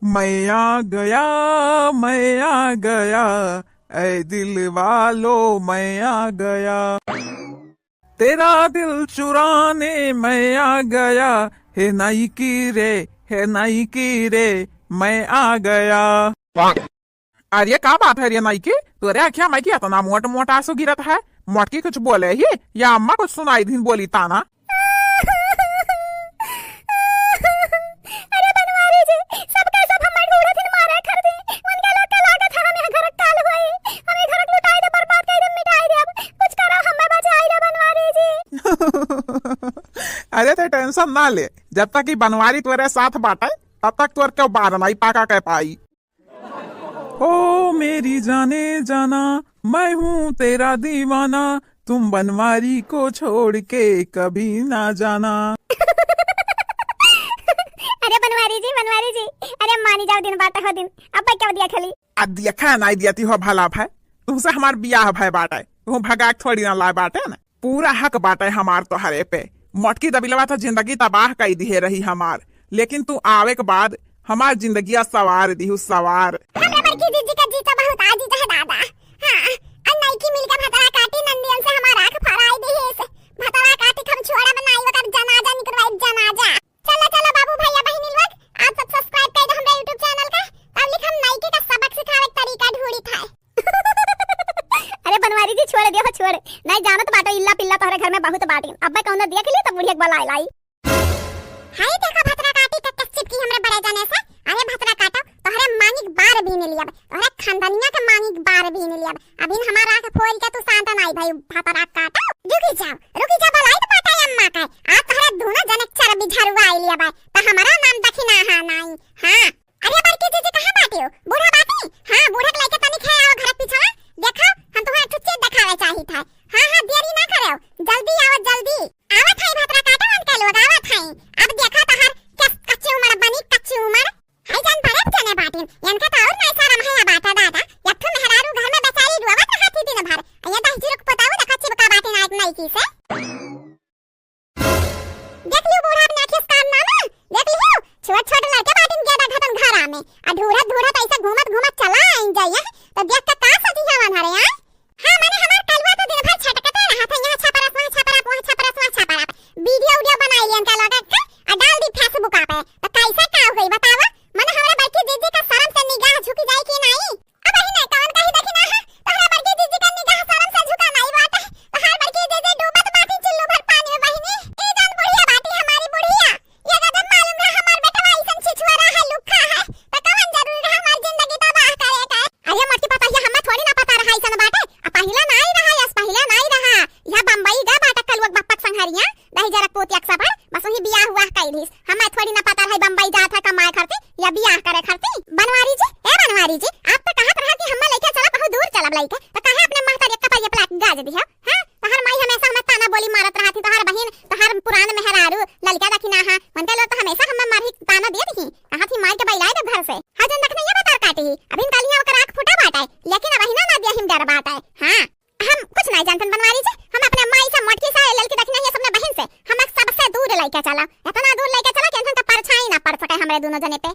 मैं आ गया, मैं आ गया, ऐ दिल वालो, मैं आ गया। तेरा दिल चुराने मैं आ गया, हे नाइकी रे, हे नाइकी रे, मैं आ गया। अरे का बात है रे नाइकी, तोरे अखिया माई की इतना मोट मोट आंसू गिरत है? मोटकी कुछ बोले ही या अम्मा कुछ सुनाई दिन बोली ताना? अरे बनवारी जी, सबका सब हमें ढूंढत हिन मारे खरदी। उनके लोग के लागत है हमें घर काल होई। हमें घर लुटाई दे, बर्बाद कर दे, मिटाई दे। अब कुछ करो, हमें बचाई दे बनवारी जी। अरे ते tension ना ले, जब तक ई बनवारी तोरे साथ बाटे, तब तक तोर के बार नाई पाका के पाई। ओ मेरी जाने जाना, मैं हूँ तेरा दीवाना, तुम बनवारी को छोड़ के कभी ना जाना। अरे बनवारी जी, बनवारी जी, अरे मानी जाओ, दिन बाटे हो दिन, अब क्या दिया खाली? आ देखा नाई दिया ती हो भला भाई, तुमसे हमार बियाह भाई बाटे, तुम भगा के थोड़ी ना लाए बाटे ना। पूरा हक बाटे हमार तोहरे पे। मोटकी दबिलवा तो जिंदगी तबाह कई दिहे रही हमार, लेकिन तू आवे के बाद हमार जिंदगिया सवार दिहू सवार। हमरा बड़की जीजी का जीजा बहुत आजीज है दादा। हाँ, और नईकी मिलके भतरा काटी नंदियन से हमार आँख फराई दिहिस। भतरा काटी हम छोड़ा बनाई ओकर जनाजा निकलवाई जनाजा। चलो चलो बाबू भैया बहिनी लोग, आप सब subscribe कर दो हमरा YouTube channel का। पब्लिक हम नईकी का सबक सिखावे के तरीका ढूंढी था। अरे बनवारी जी छोड़ दियो, छोड़। नहीं जानत बाटो, इल्ला पिल्ला तोहरे घर में बहुत बाटी। अब्बे कौनो देख ली तो बुढ़िया के बलाई लाई। हाय देखा भतरा काटी के कस चिपकी हमरे बड़े जने से। अरे भतरा काटो, तोहरे मांगी के बार भी नहीं लियब, तोहरे खानदानिया के मांगी के बार भी नहीं लियब। अभी हमारा आँख फोड़ के तू शांत नहीं भाई भतरा काटो। रुकी जाओ, रुकी जाओ, बलाई तो पाटा अम्मा का। आज तोहरे दोनों जने के चरबी झरुआ आई लियब, तो हमारा नाम दखिना है नहीं। हाँ। अरे बड़की जीजी कहाँ बाटी हो? बूढ़ा बाटी? हाँ, बूढ़ा के लेके तनी खे आओ घर के पीछे। देखो, हम तुम्हें एक ठो चीज दिखावे चाहित है। हाँ, हाँ, देरी ना करो, जल्दी आओ, जल्दी। आवत है भतरा काटे उनके लोग, आवत है। अब देखो तोहर कस-, कच्ची उम्र बनी, कच्ची उम्र। हाय जान बड़े जने बाटिन, इनका तो और नहीं शर्म है या बाटा दादा। एक ठो मेहरारू घर में बेचारी रोवत रहती दिन भर। ये दस जीरो के पोताऊ देखो चिपका बाटिन आज नईकी से। देख लियो बूढ़ा अपने आँखी से काम ना ना, देख लियो, छोट छोट लड़के बाटिन गेदा घतन घरा में, आ ढूढ़त ढूढ़त ऐसे घूमत घूमत चला आइन जाइए, तो देख के का सजी हवन हरे आए? हाँ, मने हमार कलुआ तो दिन भर छटकते रहत है, यहाँ छपरस, वहाँ छपरस, वहाँ छपरस, वहाँ छपरस, video उडियो बनाई लियन का लगा के, आ डाल दी Facebook पे, तो कैसे का होई बतावा? मने हमरे बड़की जीजी का शर्म से निगाह झुक जाई कि नहीं? अब बहिने, कवन कही देखी ना है, तोहरे बड़की जीजी का निगाह शर्म से झुका नाई बाटे। तोहार बड़की जीजी डूबत बाटी चुल्लू भर पानी में बहिनी। ई जौन बुढ़िया बाटी हमारी बुढ़िया, ये गजब मालूम रहा हमार बेटवा अइसन छिछुआ रहा है, लुक्खा है, तो कवन जरूरी रहा हमार जिंदगी तबाह करे का? अरे मोटकी पता है, हमें थोड़ी ना पता रहा अइसन बाटे। आ पहिला नाई रहा, यस पहिला नाई रहा। यह बम्बई गा बाटे कलुआ के बप्पक संघरिया। दही जरा पोती अक्सा पर बस वही बियाह हुआ कई दिस। हमें थोड़ी ना पता रही बम्बई जात है कमाए खरती या बियाह करे खरती। बनवारी जी, ए बनवारी जी, आप तो कहत रहा कि हमें लइके चला बहुत दूर चलब लइके, तो काहे अपने महतारी का पर ये प्लाट गाज दिया? हाँ, तोहर माई हमेशा हमें ताना बोली मारत रहती, तोहर बहिन, तोहर पुरान मेहरारू, ललका दखिना है, उनके लोग तो हमेशा हमें मारी ताना दिए दिही। कहा थी माई के बैलाए दे घर से। हाँ, जन दखना ये बता काटी ही, अभी कलिया ओकर आँख फूटा बाटे, लेकिन अब अहिना ना दिया हिम डर बाटे। हाँ। हम कुछ नहीं जानतन बनवारी जी, हम अपने माई से, मोटकी से, ललकी दखिना, ये सबने बहिन से, हम सबसे दूर लइके चला, इतना दूर लइके चला कि इनका परछाई ना पड़ सके हमरे दोनों जने पे।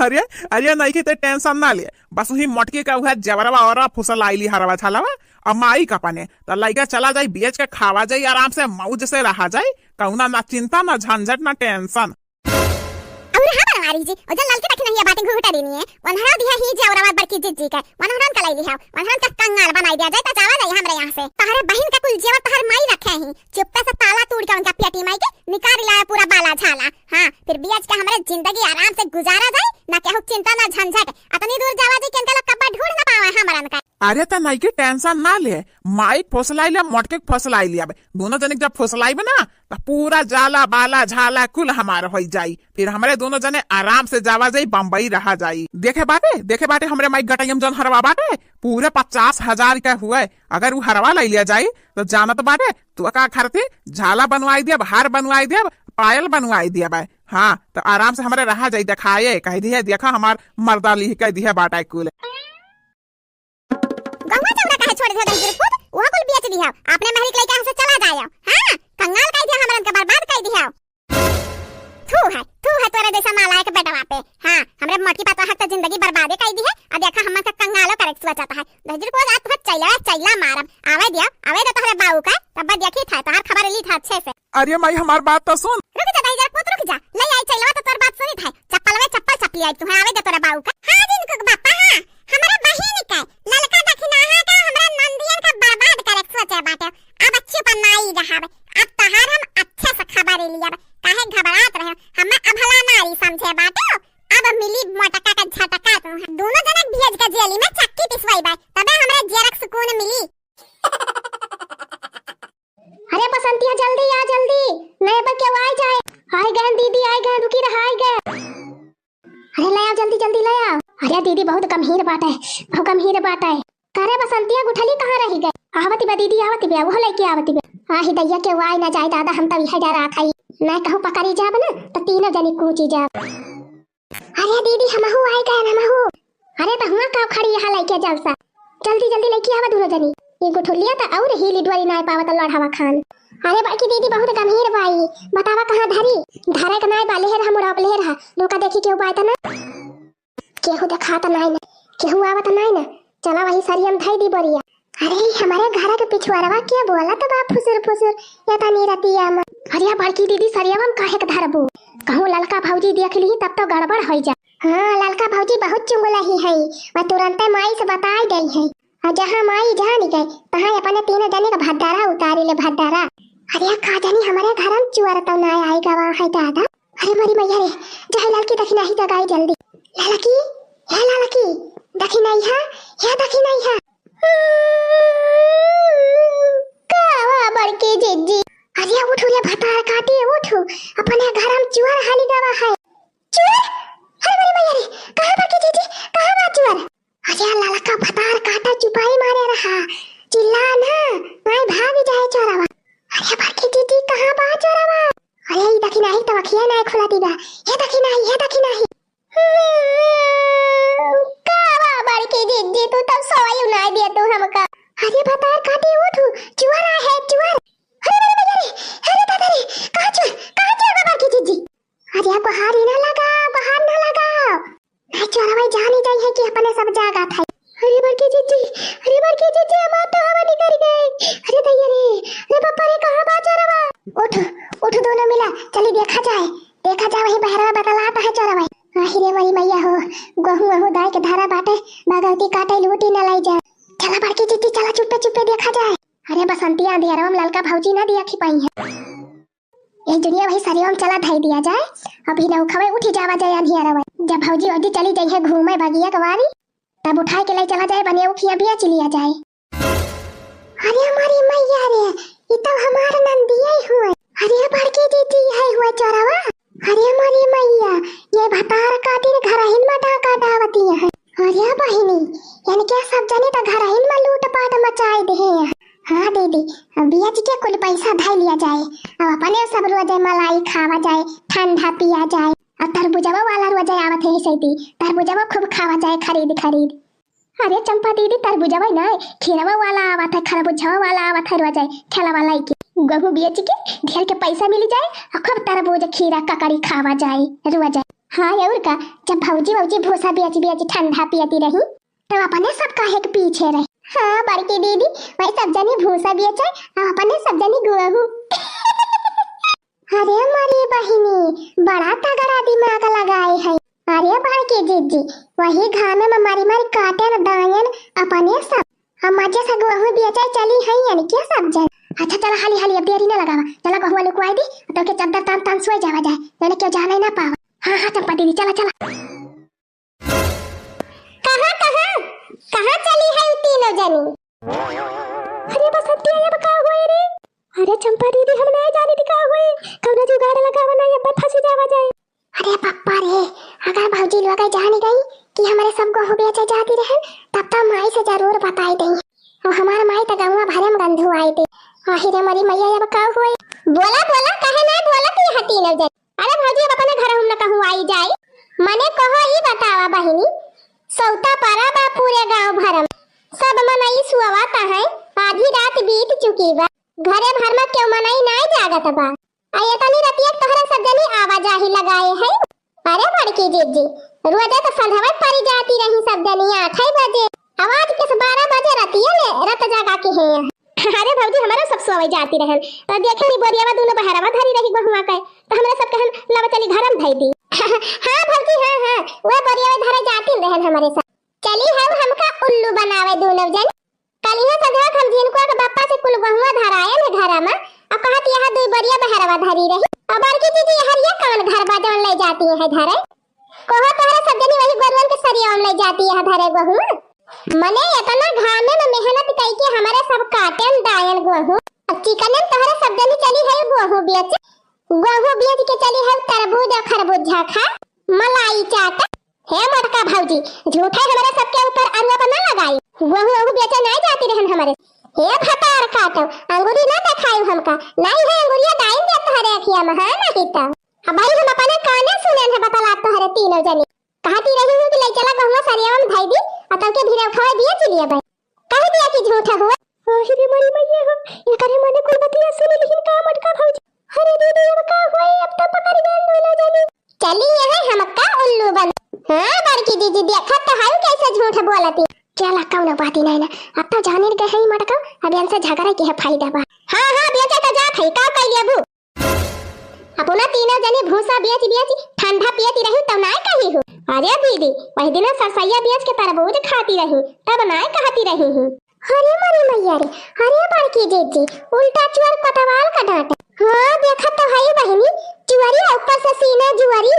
अरे, अरे, नहीं की ते tension ना ले, बस वही मोटकी का वह जबरवा और फुसल आइली हरवा छालवा, अब माई का पने, तो लइके चला जाई, बेच के खावा जाई, आराम से मौज से रहा जाई, कौना ना चिंता, ना झंझट, ना tension। और हाँ बनवारी जी, ओ जन ललकी दखिना हिया बाटे घुघुटा देनी है, वनहरा दिया ही जेवरवा बड़की जिज्जी के, वनहरन का लाई लिहा, वनहरन का कंगाल बनाई दिया जाए, तो जावा जाए हमरे यहाँ से। तोहरे बहिन का कुल जेवर तोहर माई रखे ही, चुप्पे से ताला तोड़ के उनका पेटी माई के निकाल लाया पूरा बाला झाला। हाँ, फिर बियाज के हमरे जिंदगी आराम से गुजारा जाए, ना केहू चिंता ना झंझट। अतनी दूर जावा जी के इनका लोग कब्बा ढूंढ ना पावे हमरन का। अरे त नाई के tension ना ले, माई फुसलाई ले, मोटके फुसलाई ले। अब दोनों जने जब फुसलाइबे ना, त पूरा जाला, बाला, झाला कुल हमार होई जाई। फिर हमरे दोनों जने आराम से जावा जाई, बम्बई रहा जाई। देखे बाटे, देखे बाटे हमरे माई गटैयम जौन हरवा बाटे, पूरे पचास हजार के हुए। अगर उ हरवा लई लिया जाई, त जानत बाटे, तू का खरती झाला बनवाई दिया, हार बनवाई दिया, पायल बनवाई दिया बा। हाँ, त आराम से हमरे रहा जाई, देखाए, कह दिया, देखा हमार मर्दा लिह कह दिया बाटा कुल। गहुआ चौरा काहे छोड़ दिया दहिजर पूत? उहो कुल बेच दिया। अपने महरी के लइके यहाँ से चला जाया। हाँ, कंगाल कह दिया, हमरन के बर्बाद कह दिया। थू है, थू है तोरे जैसा नालायक बेटवा पे। अरे माई, हमार बात तो सुन। रुक जा दाई, जरा पूत रुक जा। ले आई चैलवा तो तोर बात सुनित है। चप्पलवे चप्पल चपली आई तुहे, आवे दे तोरा बाऊ का। हाँ जिनको के बापा, हाँ, हमरा बहिन का, ललका दखिनाहा का, हमरा नंदियन का बर्बाद करे के सोचे बाटे। अब अच्छी पर नाई रहावे। अब तहार हम अच्छे से खबर लिया। काहे घबरात रहे? हमें अभला नारी समझे बाटे। अब मिली मोटका का झटका तू। दोनों जनक भेज के जेली में चक्की पिसवाई बा, तबे हमरा जियरक सुकून मिली। अरे बसंतिया, जल्दी आ, जल्दी, नहीं बा केहू आइ जाए। आइ गए दीदी, आइ गए, रुकी रहा, आइ गए। अरे ले आओ, जल्दी, जल्दी ले आओ। अरे दीदी बहुत गंभीर बात है, बहुत गंभीर बात है। अरे बसंतिया गुठली कहाँ रहि गए? आवति बा दीदी, आवति बा, वो लइके आवति बा। आही दैया केहू आइ ना जाए दादा, हम तब इहे डरा खाई। ना कहूँ पकड़ी जाब ना, तो तीनों जनी कूची जाब। अरे दीदी, हमहू आइ गए, हमहू। अरे, त हुआँ का खड़ी यहाँ लइके जलसा? जल्दी, जल्दी लइके आवा दुनो जनी। ई गुठुलिया त और हीली डोली नाय पावत लड़ावा खान। अरे बड़की दीदी, बहुत गंभीर बाई। बतावा कहाँ धरी? धरे के नाय बा, लेहर हम उड़ाप लेहर हा। लुका देखी केहू बाय त ना? केहू देखात नाय ना, केहू आवत नाय ना। चला वही सरियम धई दी बोरिया। अरे, हमरे घर के पिछुआरवा के बोलत बा फुसुर फुसुर, एतनी रतिया में। अरे बड़की दीदी, सरियवा में काहे के धरबू? कहूँ ललका भौजी देख ली तब तो गड़बड़ होइ जा। हाँ, ललका भौजी बहुत चुंगलही है, वह तुरंते माई से बताई देइ है। और जहाँ माई जानी गई, तहाँ अपने तीनों जने का भद्दारा उतारी ले, भद्दारा। अरे का जानी हमरे घर में चुअर तो ना आई गवा है दादा। अरे मोरी मैया रे, जाए ललकी दखिनाही जगाई जल्दी। ललकी, हे ललकी, दखिनाही है, हे दखिनाही है। का हुआ बड़की जिज्जी? अरे उठू रे भतार काटी, उठू, अपने घर में चुअर हाली गवा है। चुअर? अरे मोरी मैया रे, कहाँ बड़की जिज्जी, कहाँ बा चुअर? अरे ललका भतार काटा चुपाई मारे रहा, चिल्ला ना, माई भाग जाए चोरवा। अरे बड़की जिज्जी कहाँ बा चोरवा? अरे ई दखिनाही तो अखिया ना खुला दीबा, हे दखिनाही, हे दखिनाही। का बा बड़की जिज्जी, तू तब सोई उनाई दिया तू हमका। अरे भतार काटी उठू, चुअर आहे, चुअर। अरे, अरे, अरे, अरे, अरे दादा रे, कहाँ चुअर, कहाँ चुअर बा बड़की जिज्जी? अरे गोहारी ना लगाओ, गोहार ना लगाओ। नहीं चोरवा जानी जाई है कि अपने सब जागा था। अरे बड़की जिज्जी, अरे बड़की जिज्जी, हमार तो हवा निकल गई। अरे दैया रे, अरे बापा रे, कहाँ बा चोरवा? उठ, उठ दोनों मिला, चली देखा जाए, देखा जाए वही बहरवा बतलात है चोरवा। आही रे मोरी मैया हो, गोहूँ वहूँ दाई के धरा बाटे, बगौती काटे लूटी न लाई जा। चला बड़की जिज्जी, चला चुप्पे चुप्पे देखा जाए। अरे बसंतिया, अंधियरवा में ललका भौजी ना दिया खिपाई है। ए जुनिया वही सरियवा में चला धई दिया जाए, अभी नौखवे उठी जावा जाए अंधियरवा। जब भौजी ओजी चली जाई है घूमे बगिया के वारी, तब उठाए के ले चला जाए बनिया उखिया बेच लिया जाए। अरे हमारी मैया रे, ई तो हमार नंदिया ही हुए। अरे बड़की जिज्जी है हुए चोरवा। अरे हमारी मैया, ये भतार काटिन घरहिन में डाका डावती है। अरे बहिनी, इनके सब जने तो घरहिन में लूटपाट मचाए दे हैं। हाँ दीदी, अब बेच के कुल पैसा धई लिया जाए, अब अपने सब रोजे मलाई खावा जाए, ठंडा पिया जाए। अब तरबुजवा वाला रोजे आवत है सैती, तरबुजवा खूब खावा जाए खरीद खरीद। अरे चंपा दीदी, तरबुजवा ना, खीरवा वाला आवत है, खरबुजवा वाला आवत है रोजे, ठेला वाला के। गहूँ बेच के ढेर के पैसा मिल जाए, और खूब तरबूज, खीरा, ककड़ी खावा जाए रोजे। हाँ और का, जब भौजी भौजी भूसा बेच बेच ठंडा पियती रही, तो अपने सब काहे के पीछे रहे। हाँ बड़की दीदी, वही सब जनी भूसा बेचे, और अपने सब जनी गहूँ। अरे मोरी बहिनी, बड़ा तगड़ा दिमाग लगाए है। अरे बड़की जिज्जी, वही घामे में मरी मरी काटेन दायन अपने सब। हम मजे से गहूँ बेचे चली हई, यानी क्या सब जन। अच्छा चला हाली हाली, अब देरी न लगावा, चला गहुआ लुकवाई दी, तो के चद्दर तान तान सोए जावा जाए, यानी क्यों जाना ही ना पावा। हाँ हाँ चंपा दीदी, चला चला। कहाँ, कहाँ, कहाँ चली है उ तीनों जनी? अरे बसंतिया, अब का होए रे? अरे चंपा दीदी, हम ना जाने दी का होए, कौनो जुगाड़ लगावा ना, अब फंसी जावा जाए। अरे पप्पा रे, अगर भौजी लोग जान गई कि हमरे सब गहूँ बेचे जाती रहन, तब तो माई से जरूर बताई देई। और हमार माई तो गहुआ भरे में गंधु आई थी। आही रे मोरी मैया, अब का होए? बोला, बोला, काहे ना बोलत है तीनों जनी? अरे भौजी, अब अपने घर हम न कहूँ आई जाए। मने कहो ई बतावा बहिनी, सौता परा बा पूरे गांव भर में। सब मनई सुअवात है, आधी रात बीत चुकी बा। घरे भर में क्यों मनई नाय जागत बा। आ एतनी रतिया के तोहरे सब जनी आवाजाही लगाए है। अरे बड़की जिज्जी, रोजे तो संझवे परी जाती रही सब जनी आठ बजे। आवाज किस बारह बजे रतिया ले रत जगा के है। अरे भौजी, हमरे सब सोवै जाती रहन, तो देखे नी बोरियावा दूनो बहरवा धरी रही गोहुआ के, तो हमरे सब कहन, "लावा चली घरम धई दी।" हाँ भौजी, हाँ, हाँ, वह बोरियावा धरे जाती रहन हमरे सब। चली हऊ हमका उल्लू बनावे दूनो जन। कलिया सजवा हम झिनकुआ के बापा से कुल गोहुआ धरायन है घरा में, और कहत यहाँ दुई बोरिया बहरवा धरी रही। और बड़की दीदी, हरिया कौन घर बा जौन ले जाती है धरे? कहो तोहरे सब जनी वही गोरुअन के सरिया में ले जाती है धरे गोहुआ। मने इतना घामे में मेहनत कई के हमरे सब काटेन दायन गोहूँ। अब चिकने में तोहरे सब जनी चली है गोहूँ बेच। गोहूँ बेच के चली है तरबूज और खरबूजा खा, मलाई चाट। हे मोटका भौजी, झूठे हमरे सबके ऊपर अरुआ पर ना लगाई। गोहूँ ओहू बेचे नहीं जाती रहन हमरे। हे भतार काटो, अंगुरी ना देखाई हमका। नहीं है अंगुरिया दाइन दे तोहरे अखिया में, हाँ नहीं तो। अब भाई हम अपने काने सुने हैं बतला तोहरे तीनों जनी। कहती रही हूँ कि ले चला गहुआ सरियावा में धई दी, और तब के भिरौखवा दिया चिलिया भाई। कह दिया कि झूठा हुआ। आहि रे मोरी मैया हो, एकरे मने कुल बतिया सुन लिहिन का मोटका भौजी। अरे दीदी, अब का होई, अब तो पकड़ गए दोनों जनी। चली यहाँ हमका उल्लू बन। हाँ बड़की दीदी, देखत तो है कैसे झूठ बोलती। चला कौनो बात ही नहीं ना, अब तो जाने गए है मोटका, अब इनसे झगड़ा के है फायदा बा। हाँ हाँ, बेचे तो जात है, का कह लिया बू? अपना तीनों जनी भूसा बेच बेच ठंडा पियती रही तब नाय कही हूँ। अरे दीदी, वही दिन सरसैया बेच के तरबूज खाती रही तब नाय कहती रही हूँ। अरे मोरी मैया रे, अरे बड़की जीजी, उल्टा चुअर कोतवाल का डांट। हाँ देखत तो है बहिनी, चुअरी है ऊपर से सीना जुअरी।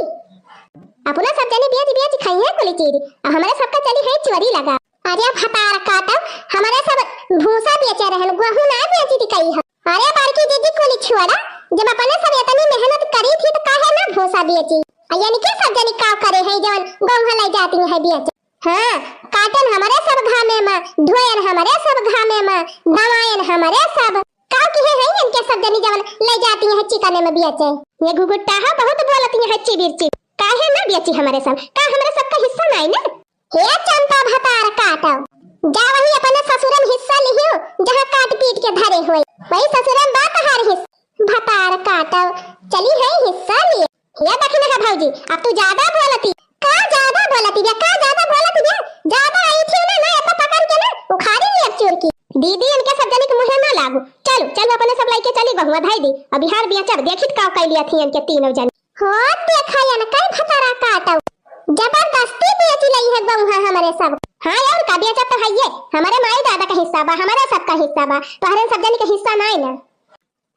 अपना सब जनी बेच बेच खाई है कुली चीज, और हमारे सबका चली है चुअरी लगा। अरे भतार काटो, हमरे सब भूसा बेचे रहन, गोहूँ ना बेची थी कही हम। अरे बड़की दीदी कुली छोड़ा, जब अपने सब इतनी मेहनत करी थी तो काहे ना भूसा बेची? आ यानी के सब जनी का करे है जवन गोहूँ ले जाती है बेचे? हाँ, काटन हमरे सब घामे में, धोयन हमरे सब घामे में, दवायन हमरे सब। का किहे है इनके सब जनी जवन ले जाती है चिकने में बेचे? ये घुघुट्टा है बहुत बोलती है चिबिर चिबिर। काहे ना बेची हमरे सब? का हमरे सबका हिस्सा नाई ना? हे चंपा भतार काटो, जा वही अपने ससुरन हिस्सा लिहियो, जहाँ काट पीट के धरे होए, वही ससुरन बा तहार हिस्सा। भतार काटो, चली है हिस्सा लिए। हे दखिना है भौजी, अब तू ज्यादा बोलती। का ज्यादा बोलती बे, का ज्यादा बोलती बे? ज्यादा आई थी ना, ना, एतना पकड़ के ना, उखाड़ी ली अब चोर की। दीदी, इनके सब जनी के मुँहे ना लागू। चलू, चलू, अपने सब लइके चली, गहुआ धई दी। अब बिहार बिया चढ़, देखित का कई लिया थी इनके तीनों जनी। हो, देखा या ना, कई भतारा काटो। जबरदस्ती बेच लई है गहुआ हमरे सब। हाँ, और का बेचा तो है ये? हमरे माई दादा का हिस्सा बा, हमरे सब का हिस्सा बा, तोहरे सब जनी के हिस्सा नाई ना।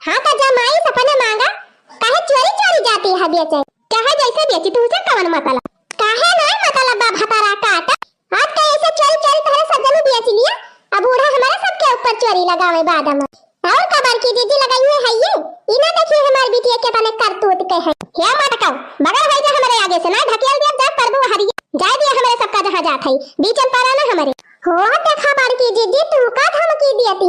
हाँ, तो जमाई सपने मांगा, काहे चोरी चोरी जाती है बेचे? चाहे जैसे बेची, तुझे कवन मतलब? काहे नाई मतलब बा भतारा काट? आज तो ऐसे चोरी चोरी तोहरे सब जनी बेच लिया, अब बूढ़ा हमारे सबके ऊपर चोरी लगावे बाद में। और का बड़की जीजी लगाई है, है ये? ई ना देखिए हमार बिटिया के तने करतूत के है। हे मटकाऊ, बगल है जा हमरे आगे से, ना ढकेल दिया जा परबू हरिया। जाए दिया हमरे सबका जहाँ जात है, बीचन पड़ा ना हमरे। हो देखा बड़की जीजी, तू का धमकी दिया ती?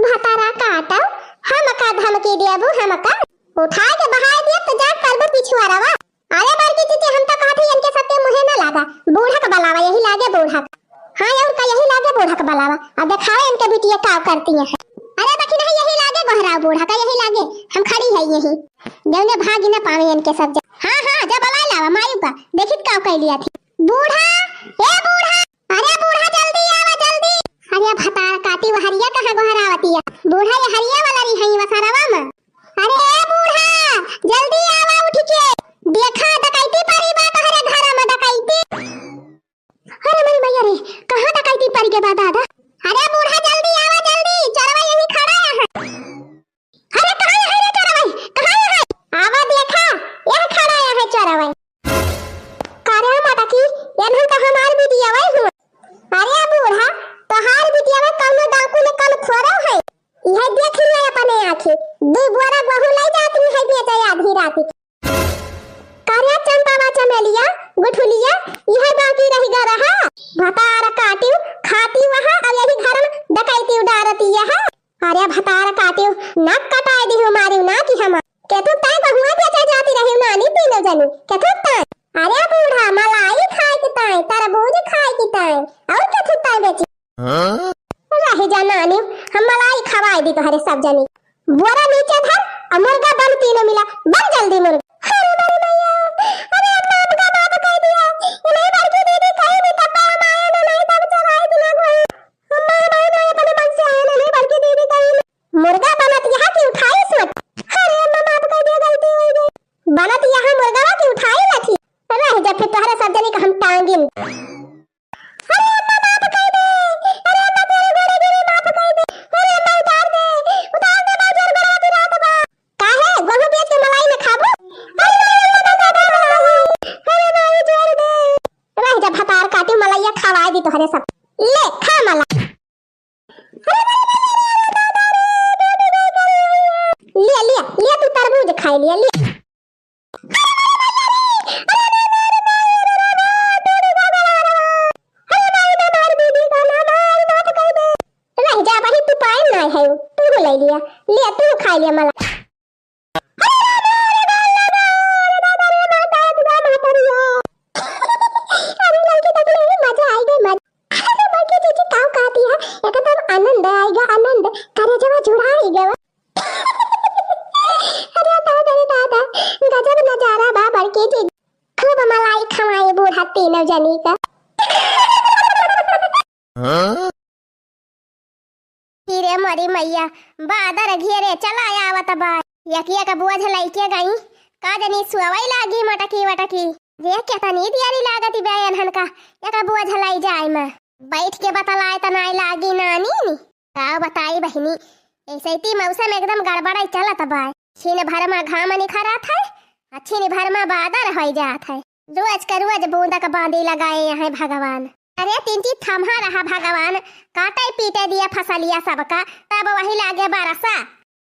भतारा काटो, हमका धमकी देबू हमका? उठा के बहाय देब तो जा करबू पिछुआरवा। अरे बड़की जीजी, हम तो कहत हई इनके सबके मुँहे न लागा, बूढ़ा के बलावा, यही लागे बूढ़ा के। हाँ और का, यही लागे बूढ़ा के बलावा। अब देखावे इनके बिटिया का करती है। अरे देखी नहीं, यही लागे गोहराव बूढ़ा का, यही लागे। हम खड़ी है यही, जौने भागी न पावे इनके सब जा। हाँ हाँ, जा बलाय लावा मायू का, देखित का कह लिया थी। बूढ़ा, ए बूढ़ा, अरे बूढ़ा जल्दी आवा जल्दी। अरे भतार काटी, वो हरिया कहाँ गोहरावतिया? बूढ़ा ये हरिया वाला रही है वसरवा में। अरे ए बूढ़ा, जल्दी आवा उठ के। देखा डकैती परी बा तोहरे घर में डकैती। अरे मरी मैया रे, कहाँ डकैती परी के बा दादा? अरे बूढ़ा जल्दी आवा जल्दी, चोरवा यही खड़ा है। अरे कहाँ है रे चोरवा? कहाँ है? आवा देखा, यह खड़ा है चोरवा। का रे मटकी, एनहन का हमार बिटिया वही हुआ। अरे बूढ़ा, तोहार बिटिया में कौनो डाकू ने कम थोड़ो है। यह देख लिया अपने आँखें, दू बोरा गहूँ ले जाती है बेचे आधी रात के। का रे चंपावा चमेलिया, गुठुलिया, यह बाकी रह गया रहा। भतार काटियो, खाती वहाँ, अब यही घर में डकैती उडारती है। अरे भतार काटियो, नाक कटाए दिहो मारियो ना कि हम। केथू ताई बहुआ बेचे जाती रही नानी तीनों जनी। केथू ताई। अरे बूढ़ा, मलाई खाए के ताई, तरबूज खाए के ताई, और केथू ताई बेची। हाँ? रह जा नानी, हम मलाई खवाए दी तोहरे सब जनी। बोरा नीचे धर, और मुर्गा बन तीनों मिला, बन जल्दी मुर्गा। अरे मेरी मैया, अरे अम्मा हमका माफ कर दिया। ये नहीं बड़की दीदी कहीं भी तब हम आए ना, नहीं तब चलाए दिना कोई। अम्मा हमारे ना अपने मन से आए ना, नहीं बड़की दीदी कहीं दिन। अरे अम्मा, माफ कर दे। अरे अम्मा, तोरे गोड़े गिरी, माफ कर दे। अरे अम्मा, उतार दे। उतार दे, माँ, जोर बड़ा दिन रात बा। काहे? गोहूँ बेच के मलाई न खाबू? अरे माई, अम्मा, दादा, दादा, दादा। अरे माई, जोर दे। रह जा, भतार काटी, मलइया खवाए दी तोहरे सब। ले, खा मला। लिया, लिया, लिया, तू तरबूज खाए लिया, लिया। रह जा, वही तू पाए ना है, तू ले लिया, लिया, तू खाए लिया मला। अरे लड़की देख ले, मजा आई गई, मजा। बड़की जीजी काऊ कहती है, एकदम आनंद आएगा, आनंद, करेजवा जुड़ा आई गवा। अरे दादा रे दादा, गजब नजारा बा बड़की जीजी। खूब मलाई खवाए बूढ़ा तीनों जनी का। हाँ? हीरे मोरी मैया, बादर घेरे चला आवत बा। यकिया का बोझ लइके गई, का जनी सुअवई लागी मटकी वटकी। देख के तनी दियारी लागत बे एनहन का, यका बोझ लई जाए में। बैठ के बतलाए त नाई लागी नानी नी। का बताई बहिनी, ऐसे ती मौसम एकदम गड़बड़ाई चलत बा। छिन भर में घाम निखरत है, आ छिन भर में बादर होई जात है। रोज का रोज बूंदा का बांदी लगाए हैं भगवान। अरे तिनची थम्हा रहा भगवान, काटे पीटे दिया फसलिया सबका, तब वही लागे बरसा।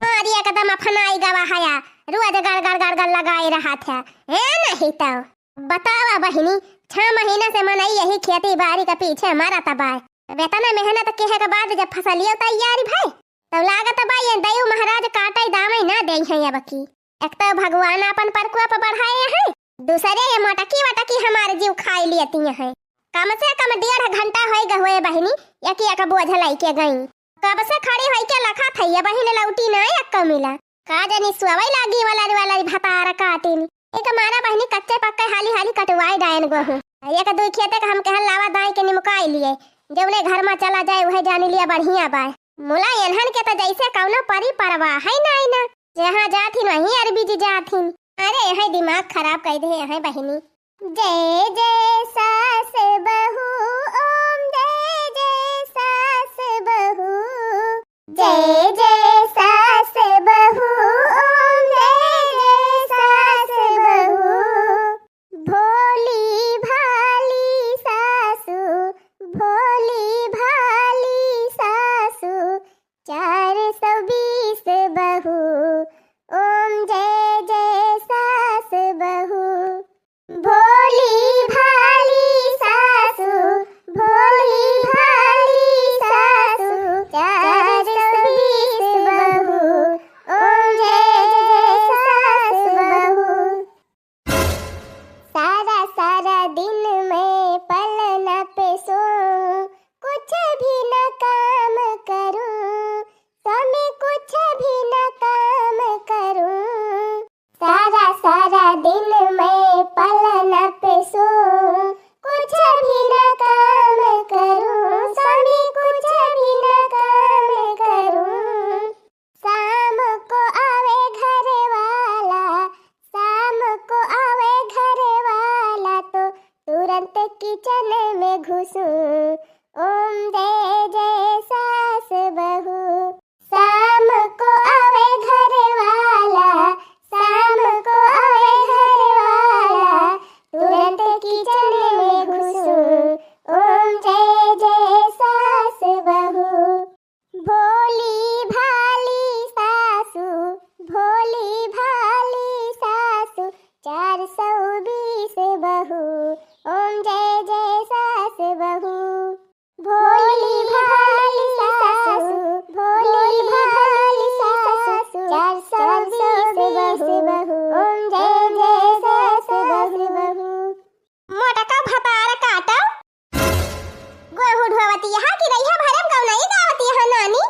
मारी एकदम अफनाई गवा हया, रोज गड़ गड़ गड़ गड़ लगाए रहा था। ए नहीं तो बतावा बहिनी, छह महीना से मनई यही खेती बारी के पीछे मरत बा। अब इतना मेहनत किहे के बाद जब फसलियो तैयार भई, तब लागत बा ये दयू महाराज काटे दावे ना देई हैं अब की। एक तो भगवान अपन प्रकोप बढ़ाए हैं, दूसरे ये मटकी वटकी हमारे जीव खाई लेती हैं। कम से कम डेढ़ घंटा होई गए हुए बहिनी, यकी एक बोझ लइके गई। कब से खड़ी होई के लखा थई, ये बहिन लौटी ना एक मिला। का जानी सुअवई लागी वाला वाला भतार काटिन। एक मारा बहिनी कच्चे पक्के हाली हाली कटवाई डायन गोहूँ। एक दुई खेते का हम कहल लावा दाई के निमुकाई लिए, जौने घर में चला जाए वह जानी लिया बढ़िया बाय। मुला एनहन के त जैसे कौनो परी परवाह है नाई ना, जहाँ जाथिन वहीं अरबी जी जाथिन। अरे यही दिमाग खराब कर दे यही बहिनी। जय जय सास बहू, ओम जय जय सास बहू। जय जय सास बहू, ओम जय जय सास बहू। भोली भाली सासू, भोली भाली सासू, चार सौ बीस बहू, ओम जय जय सास बहू। भोली भाली सासू, भोली भाली सासू, चार सौ बीस बहू, ओम जय जय सास बहू। सारा सारा दिन मैं पलना पे सोऊं, कुछ भी न काम करूं, स्वामी कुछ भी न काम करूं। सारा सारा दिन मैं पलना पे सोऊं, कुछ भी न काम करूं, स्वामी कुछ भी न काम करूं। शाम को आवे घर वाला, शाम को आवे घर वाला तो तुरंत किचन में घुसूं। ओम जय जय सास बहू। शाम को आवे घर वाला, शाम को आवे घर वाला, तुरंत किचन में घुसूं। ओम जय जय सास बहू। भोली भाली सासू, भोली भाली सासू, चार सौ बीस बहू, ओम जय जय सास बहू। भोली भाली सासू, भोली भाली सासू, चार सौ बीस बहू, ओम जय जय सास बहू। मोटका भतार काटो। गोहूँ ढोवती यहाँ कि रहिया भरम गौनई गावती यहाँ नानी।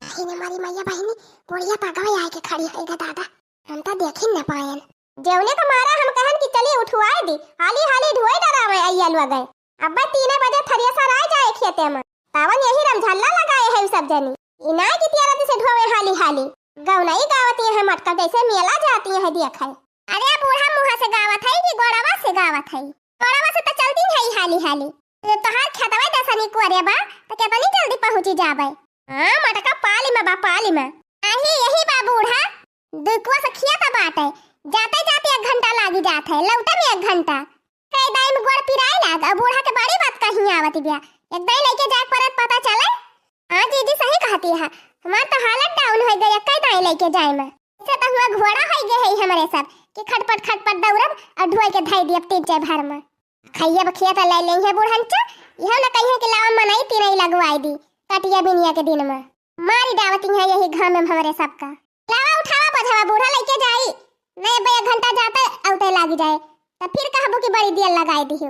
अरे ने मारी मैया बहिनी, बुढ़िया पगवे आए के खड़ी है गे दादा। हम तो देखिन न पायन। जेवने का मारा हम कहन कि चली उठवाए दी, हाली हाली ढोए डरावे अइया लोग गए। अब तीने बजे थरिया सराय जाए खेते में। तावन यही रमझल्ला लगाए है सब जनी। इनाय की तियारती से ढोवे हाली हाली। गौनई गावती है मटका जैसे मेला जाती है देखे। अरे बूढ़ा मुँह से गावत है कि गोड़वा से गावत है? गोड़वा से त चलती है हाली हाली। जब तोहार खेतवा दसनी कोरे बा, त केतनी जल्दी पहुँची जाबे। हाँ, मटका पाली में बा, पाली में। आही, यही बा बूढ़ा। दुकुआ से खिया त बाटे। जाते जाते एक घंटा लागी जात है, लौटे में एक घंटा। कई दाई में गोड़ पिराए लाग, अब बूढ़ा के बड़ी बात कहीं आवत बिया। एक दाई लइके जाए परत पता चले। हाँ, जीजी सही कहती है। हमार त हालत down होइ गई, कई दाई लइके जाए में। इसे त हुआ घोड़ा होइ गए है हमरे सब, कि खटपट खटपट दौड़ब और ढोए के धई दियब तीन चार भर में। खइया बखिया त ले लेई है बुढ़नचा, इहो न कहिए कि लावा मनई तिनई लगवाई दी, कटिया बिनिया के दिन में। मारी डावती है यही घाम में हमरे सबका। लावा उठावा बोझवा, बूढ़ा लइके जाई। नहीं अब्बे एक घंटा जाते औते लागी जाए, त फिर कहबू कि बड़ी देर लगाई दिहु।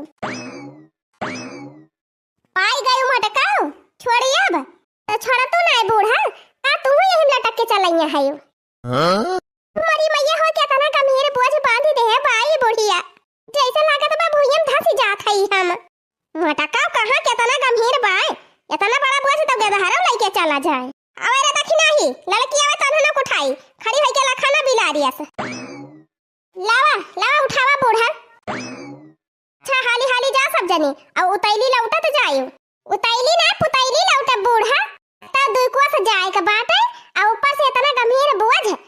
पाई गई मटकाऊ, छोड़ी अब। त छोड़ा तू नहीं बूढ़ा, का तू यही लटक के चलइया है? हाँ? मरी मैया हो, केतना गंभीर बोझ बांधी दे है बाई बुढ़िया। जैसे लागत बा भुइयम धसी जात हई हम। मोटका कहाँ केतना गंभीर बा, एतना बड़ा बोझ तो गदहरो लइके चला जाए। अबे रे दखिनाही, लड़की आवे तन्हनो उठाई, खड़ी होई के लखना बिलारियस। लावा, लावा उठावा बूढ़ा। अच्छा, हाली हाली जा सब जनी, अब उतैली लौटत जायु। उतैली ना, पुतैली लौटब बूढ़ा। त दुई कोस जाए के बाटे, आ ऊपर से इतना गंभीर बोझ।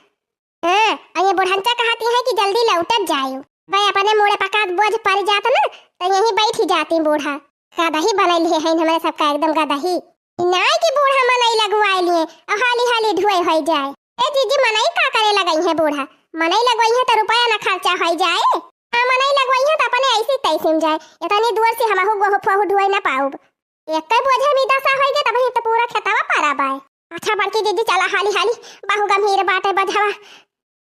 हाँ, आ ये बुढ़नचा कहती है कि जल्दी लौटत जायु। भाई अपने मुड़े पकात बोझ पड़ जात ना, त यहीं बैठी जाती बूढ़ा। गदही बनैली है हमरे सबका एकदम गदही। नाई कि बूढ़ा मनई लगवाए लिए, आ हाली हाली ढुए होई जाए। ए जीजी, मनई का करे लगई है बूढ़ा? मनई लगवई है त रुपया ना खर्चा होई जाए। हाँ, मनई लगवई है त अपने ऐसी तैसी में जाए। इतनी दूर से हमहू गोहू फोहू ढुए ना पाउब। एक बोझा में दसा होई गए तब तो पूरा खेतवा पारा बाए। अच्छा बड़की जीजी, चला हाली हाली, बहु गंभीर बाटे बोझवा।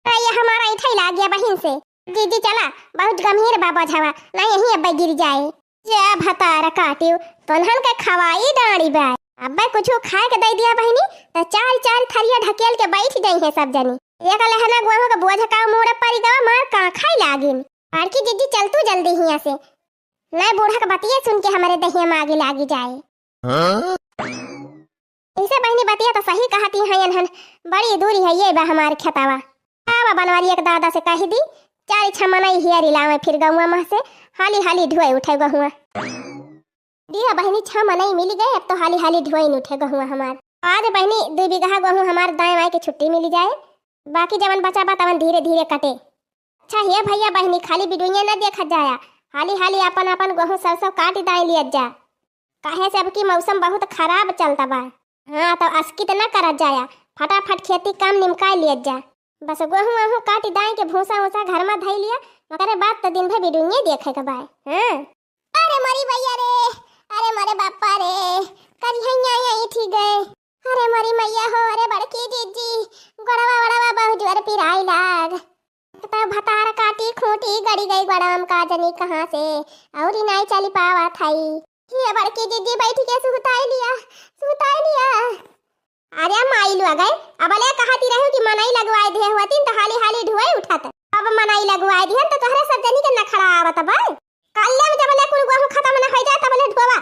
अरे ये हमारा ऐठे लाग गया बहिन से। जीजी चला, बहुत गंभीर बा बोझवा, ना यहीं अब्बे गिर जाए। जे भतार काटियो, तोन्हन के खवाई डाड़ी बा। अब्बे कुछ खाए के दे दिया बहिनी, त चार चार थरिया ढकेल के बैठ गई है सब जनी। एक लहना गोहूं के बोझ का मुड़े पड़ी गवा, मार का खाई लागिन। बड़की जीजी चल तू जल्दी हिया से, नहीं बूढ़ा के बतिये सुन के हमरे दहिया में आगी लागी जाए। हाँ? इसे बहिनी बतिया त सही कहती है इन्हन, बड़ी दूरी है ये बा हमार खेतावा। आवा बनवारी एक दादा से कह दी, चार छह मनई हियरी लावे फिर गौवा मह से हाली हाली ढुए उठे गहुआ। दिया बहिनी छह मनई मिल गए, अब तो हाली हाली ढुए उठे गहुआ हमार। आज बहिनी दो बीघा गहूँ हमार दाएं बाएं के छुट्टी मिली जाए, बाकी जवन बचा बा तवन धीरे धीरे कटे। अच्छा हे भैया बहिनी, खाली बिडुइये न देखत जाया, हाली हाली आपन आपन गहूँ सरसों काट दाई लियत जा, काहे से अब की मौसम बहुत खराब चलता बा। हाँ, तो अस्कित न करत जाया, फटाफट खेती काम निमकाई लियत जा। बस गहूँ वहूँ काट दाई के भूसा ऊसा घर में धई लिया, ओकरे बाद तो दिन भर बिडुइये देखे के बाय। हाँ। अरे मोरी भैया रे, अरे मोरे बापा रे, करिहैया यही ठीक है। अरे मोरी मैया हो, अरे बड़की जीजी, गोड़वा वड़वा बहुत जोर पिराई लाग। तो भतार काटी खूंटी गड़ी गई गोड़वा में का जनी कहाँ से, और ही नाई चली पावा थाई। ये बड़की जीजी बैठ के सुताई लिया, सुताई लिया। अरे माई लो गए, अबले कहती रहू कि मनई लगवाए दिहे होतिन तो हाली हाली ढुए उठत। अब मनई लगवाए दिहन तो तोहरे सब जनी के नखड़ा आवत बा। कल्ले में जबले कुल गोहूं खत्म न होई जाए तबले ढोवा।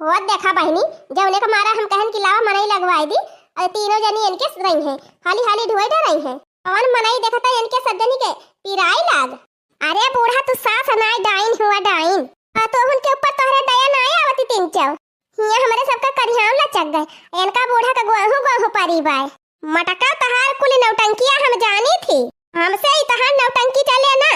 हो देखा बहिनी, जौने के मारा हम कहन कि लावा मनई लगवाए दी, और तीनों जनी इनके रही हैं, हाली हाली ढुए डर रही हैं। कौन मनई देखता इनके सब जनी के पिराई लाग। अरे बूढ़ा तू सास नाय डाइन हुआ डाइन। आ तो उनके ऊपर तोहरे दया नाय आवती तीन चाव। हिया हमरे सबका करिहाव लचक गए। इनका बूढ़ा का गोहू गोहू परी बाय। मटका तहार कुल नौटंकिया हम जानी थी। हमसे ही तहार नौटंकी चले ना।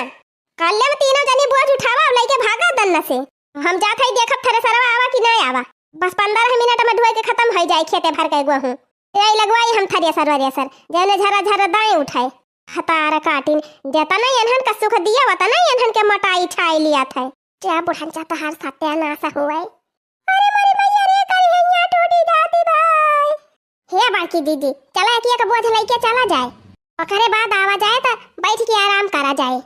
कल्ले में तीनों जनी बोझ उठावा और लइके भागा दन्न से। हम जात हई देखब थ्रेसरवा आवा कि ना आवा। बस पन्द्रह मिनट में ढोए के खत्म होई जाए खेते भर के गोहूँ। ए लगवाई हम थ्रेसर वरेसर, जौने झरा झरा दाएं उठाए। हतार काटिन, जेतना एन्हन का सुख दिया, ओतना एन्हन के मोटाई छाई लिया थे। जा बुढ़न जा तोहार सत्यानाश हुए। अरे मोरी मैया रे, करिहैया टूटी जाती बाय। हे बड़की दीदी, चला एक एक बोझ लइके चला जाए, ओकरे बाद आवा जाए त बैठ के आराम करा जाए।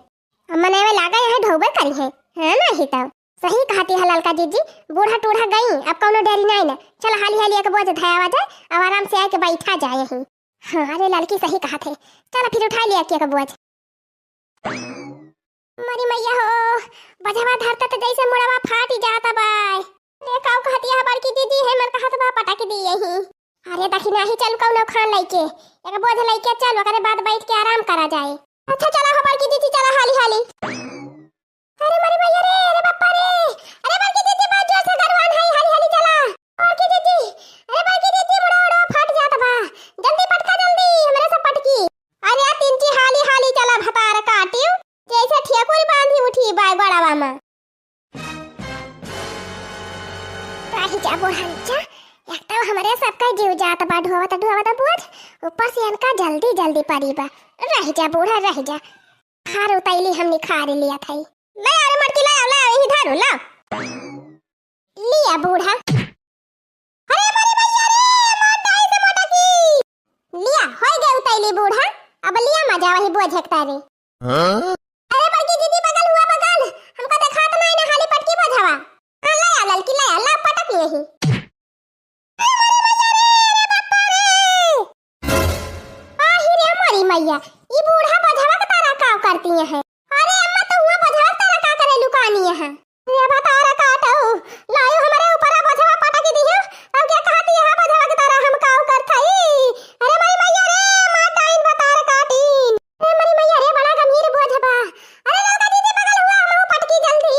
अब मनई लागा यहाँ ढोबे करी है, है ना ही तब। सही कहती है ललका जीजी, बूढ़ा टूढ़ा गई, अब कौनो डेरी नहीं ना। चल हाली हाली एक बोझ धयावा जाए, अब आराम से आके बैठा जाए यहीं। हाँ, अरे ललकी सही कहत है, चल फिर उठा लिया एक एक बोझ। मरी मैया हो, बझवा धरता त जैसे मुड़वा फाटी जाता बाय। ले काऊ कहती है बड़की दीदी, है मन कहत बा पटक दी यहीं। अरे दखिनाही चल कौनो खान लइके, एक बोझ लइके चल, ओकरे बाद बैठ के आराम करा जाए। अच्छा चला हो बड़की दीदी, चला हाली हाली। अरे मरी मैया रे, अरे बापा रे, जा बूढ़ा, जा। एक तो हमरे सबका जीव जात बा, ढोवत ढोवत बोझ, ऊपर से इनका जल्दी जल्दी परी बा। रह जा बूढ़ा, रह जा। खार उतैली हमनी खार लिया थाई। ले अरे मटकी, ले, ले, यही धरू, ले। लिया बूढ़ा। अरे मोरी मैया रे, मार डाई से मोटा की। लिया, होई गए उतैली बूढ़ा। अब लिया मजा वही बोझे के तारे। हाँ? अरे बड़की दीदी, बगल हुआ बगल, हमका देखात नाई ना, हाली पटकी बोझवा। हाँ, ले आ ललकी, ले आ, ला पटक यही। अरे मोरी मैया रे, अरे बापा रे। आही रे मोरी मैया, ई बूढ़ा बोझवा के तारा काव करती है। अरे अम्मा, तो हुआ बोझवा के तारा का करे लुकानी है? रे भतार काटऊ, लायो हमरे ऊपर बोझवा पटक दियो। अब क्या कहती है बोझवा के तारा हम काव करत हई? अरे मोरी मैया रे, मार डाइन भतार काटीन। अरे मोरी मैया रे, बड़ा गंभीर बोझ बा। अरे ललका दीदी, बगल हुआ, हमहू पटकी जल्दी।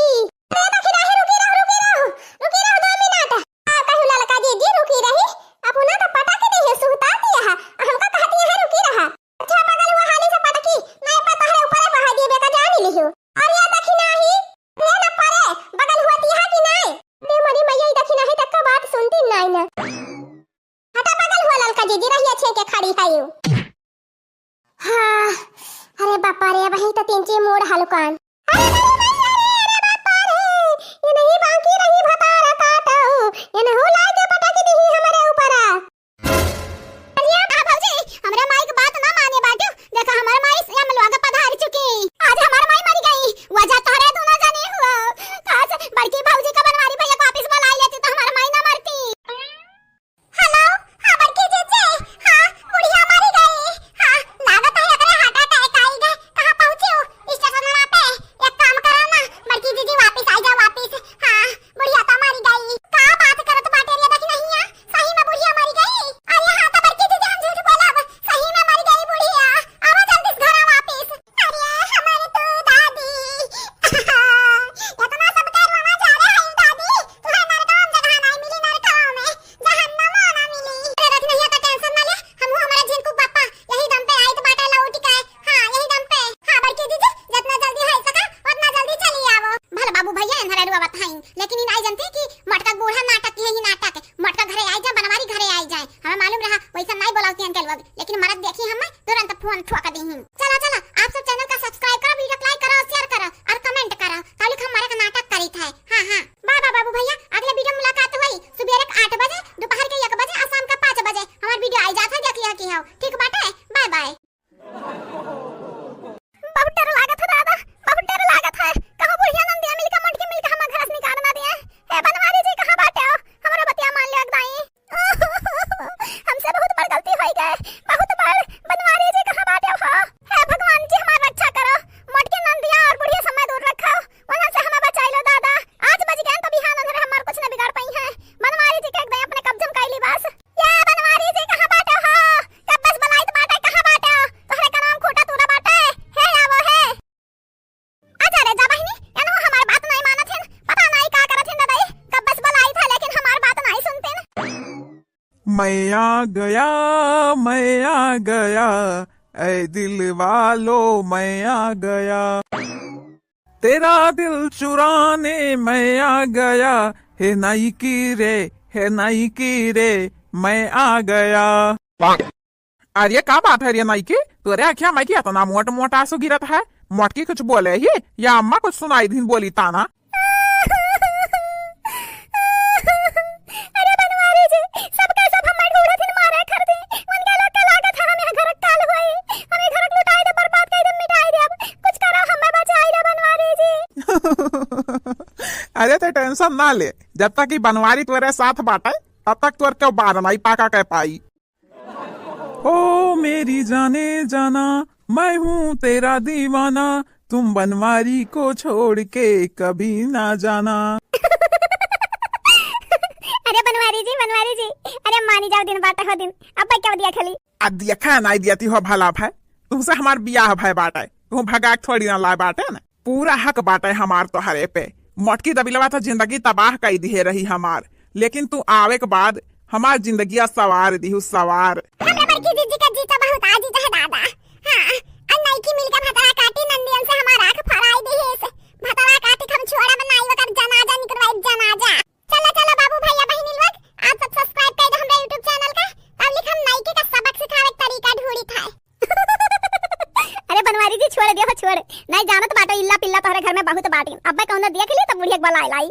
अरे दखिनाही, रुकी रहो, रुकी रहो, रुकी रहो दो मिनट। आ कहू ललका दीदी, रुकी रही, अपना तो पटक दी है, सुहता दिया है, हमका कहती है रुकी रहा। अच्छा बगल हुआ, हाली से पटकी, नहीं पता है ऊपरे बहा दिए बेटा, जान लियो। अरे दखिनाही, ले ना परे, बगल हुआ दिया कि नहीं? अरे मोरी मैया, ई दखिनाही तक का बात सुनती नहीं ना। हटा बगल हुआ ललका दीदी, रहिया छे के खड़ी है यू। हाँ, अरे बापा रे, अब ही तो तीन ची मोड़ हलकान। अरे मोरी मैया रे, अरे बापा रे, ये नहीं बाकी रही भतार काटऊ, ये नहीं लाके पटक दी हमरे ऊपर। अरे का भौजी, हमरे माई के बात ना माने बाटू। देखा, हमर माई से हम लोग पधार चुकी। आज हमर माई मर गई, वजह तोहरे दोनों जने हुआ। काश, बड़की भौजी का बनवारी भैया को वापिस बुलाई लेती तो हमर माई ना मरती। हेलो, हाँ बड़की जीजी, हाँ, बुढ़िया मर गई। हाँ, लागत है एकरे heart attack आई गए। कहाँ पहुँची हो? स्टेशन पे। एक काम करो ना, बड़की जीजी वापिस आई जाओ वापिस। हाँ, बुढ़िया तो मर गई। का बात करत बाटे रे दखिनहिया? सही में बुढ़िया मर गई? अरे हाँ, तो बड़की दीदी हम झूठ बोलब, सही में मर गई बुढ़िया। आवा जल्दी से घरा वापिस। अरे हमारे तो दादी, इतना सब करवाना जा रहे हैं दादी, तुम्हें नरकवा में जगह नहीं मिली, नरकवा में, जहन्नम में ना मिली। अरे दखिनहिया तो tension ना ले, हम हमारे झिनकू पापा यही दम पे आइत बाटे लौट के। हाँ, यही दम पे। हाँ, बड़की दीदी, जितना जल्दी हो सका, उतना जल्दी चली आवो। भला बाबू भैया, एन्हरा रुआ बताई, लेकिन ई नाई जानती कि मटका बूढ़ा नाटक है, ही नाटक। मटका घरे आई जाए, बनवारी घरे आई जाए। हमें मालूम रहा, वैसा नाई बोलावती इनके लोग, लेकिन मरद देखी हमें तुरंत फोन ठोक दी ही। चला, चला, आप सब channel का subscribe करो, video को like करो, share करो और comment करो। तालिक हम मरे का नाटक करी थे। हाँ, हाँ। Bye, bye, बाबू भैया, अगले video में मुलाकात हुई। सुबेरे के आठ बजे, दोपहर के एक बजे और शाम के पाँच बजे हमार video आई जात है, देख लिया कि हो। ठीक बाटे, bye, bye। बहुत डर लागत है दादा, बहुत डर लागत है। कहूँ बुढ़िया नंदिया मिलके, मोटकी मिलके हमार घर से निकाल ना दिए। हे बनवारी जी, कहाँ बाटे हो? हमरो बतिया मान लिया दाई। हमसे बहुत बड़ गलती होई गए, बहुत बड़। बनवारी जी, कहाँ बाटे हो? हे भगवान जी, हमार रक्षा करो। मोटकी नंदिया और बुढ़िया से हमें दूर रखो। उन्हन से हमें बचाई लो दादा। आज बच गए तो बिहान अंधरे हमार कुछ न बिगाड़ पाई है। बनवारी जी के एकदम अपने कब्जे में कैली बस। या बनवारी जी, कहाँ बाटे हो? कब बस बुलाइत बाटे, कहाँ बाटे हो? तोहरे कनवा में खूंटा तूरा बाटे। हे आवो हे। अच्छा रे जा बहिनी, एनहु हमार बात नहीं मानत हिन। पता नहीं का करत हिन दादाई। कब बस बुलाइत है लेकिन हमार बात नहीं सुनतिन। मैं आ गया, मैं आ गया, ऐ दिल वालो, मैं आ गया। तेरा दिल चुराने मैं आ गया, हे नाइकी रे, हे नाइकी रे, मैं आ गया। अरे का बात है रे नाइकी, तोरे आँखिया में की इतना मोट मोट आंसू गिरत है? मोटकी कुछ बोले ही या अम्मा कुछ सुनाई दिन बोली ताना? अरे बनवारी जी, सबके सब हमें ढूंढत हिन मारे खरदी। उनके लोग के लागत है हमें घर काल होई। हमें घर लुटाई दे, बर्बाद कर दे, मिटाई दे। अब कुछ करो, हमें बचाई दे बनवारी जी। अरे ते tension ना ले, जब तक ई बनवारी तोरे साथ बाटे, तब तक तोर के बार नहीं पाका के पाई। ओ मेरी जाने जाना, मैं हूँ तेरा दीवाना, तुम बनवारी को छोड़ के कभी ना जाना। अरे बनवारी जी, बनवारी जी, अरे मानी जाओ, दिन बाटे हो दिन, अब क्या दिया खाली? आ देखा नहीं दिया ती हो भला भाई, तुमसे हमार बियाह भाई बाटे, तुम भगा के थोड़ी ना लाए बाटे ना। पूरा हक बाटे हमार तोहरे पे। मोटकी दबिलवा तो जिंदगी तबाह कई दिहे रही हमार, लेकिन तू आवे के बाद हमार जिंदगिया सवार दिहू, सवार। हमरा बड़की जीजी का जीजा बहुत आजीज है दादा। हाँ, और नईकी मिलके भतरा काटी नंदियन से हमार आँख फराई दिहिस। भतरा काटी हम छोड़ा बनाई ओकर जनाजा निकलवाई जनाजा। चला, चला बाबू भैया बहिनी देख ली तो बुढ़िया के बलाए लाई।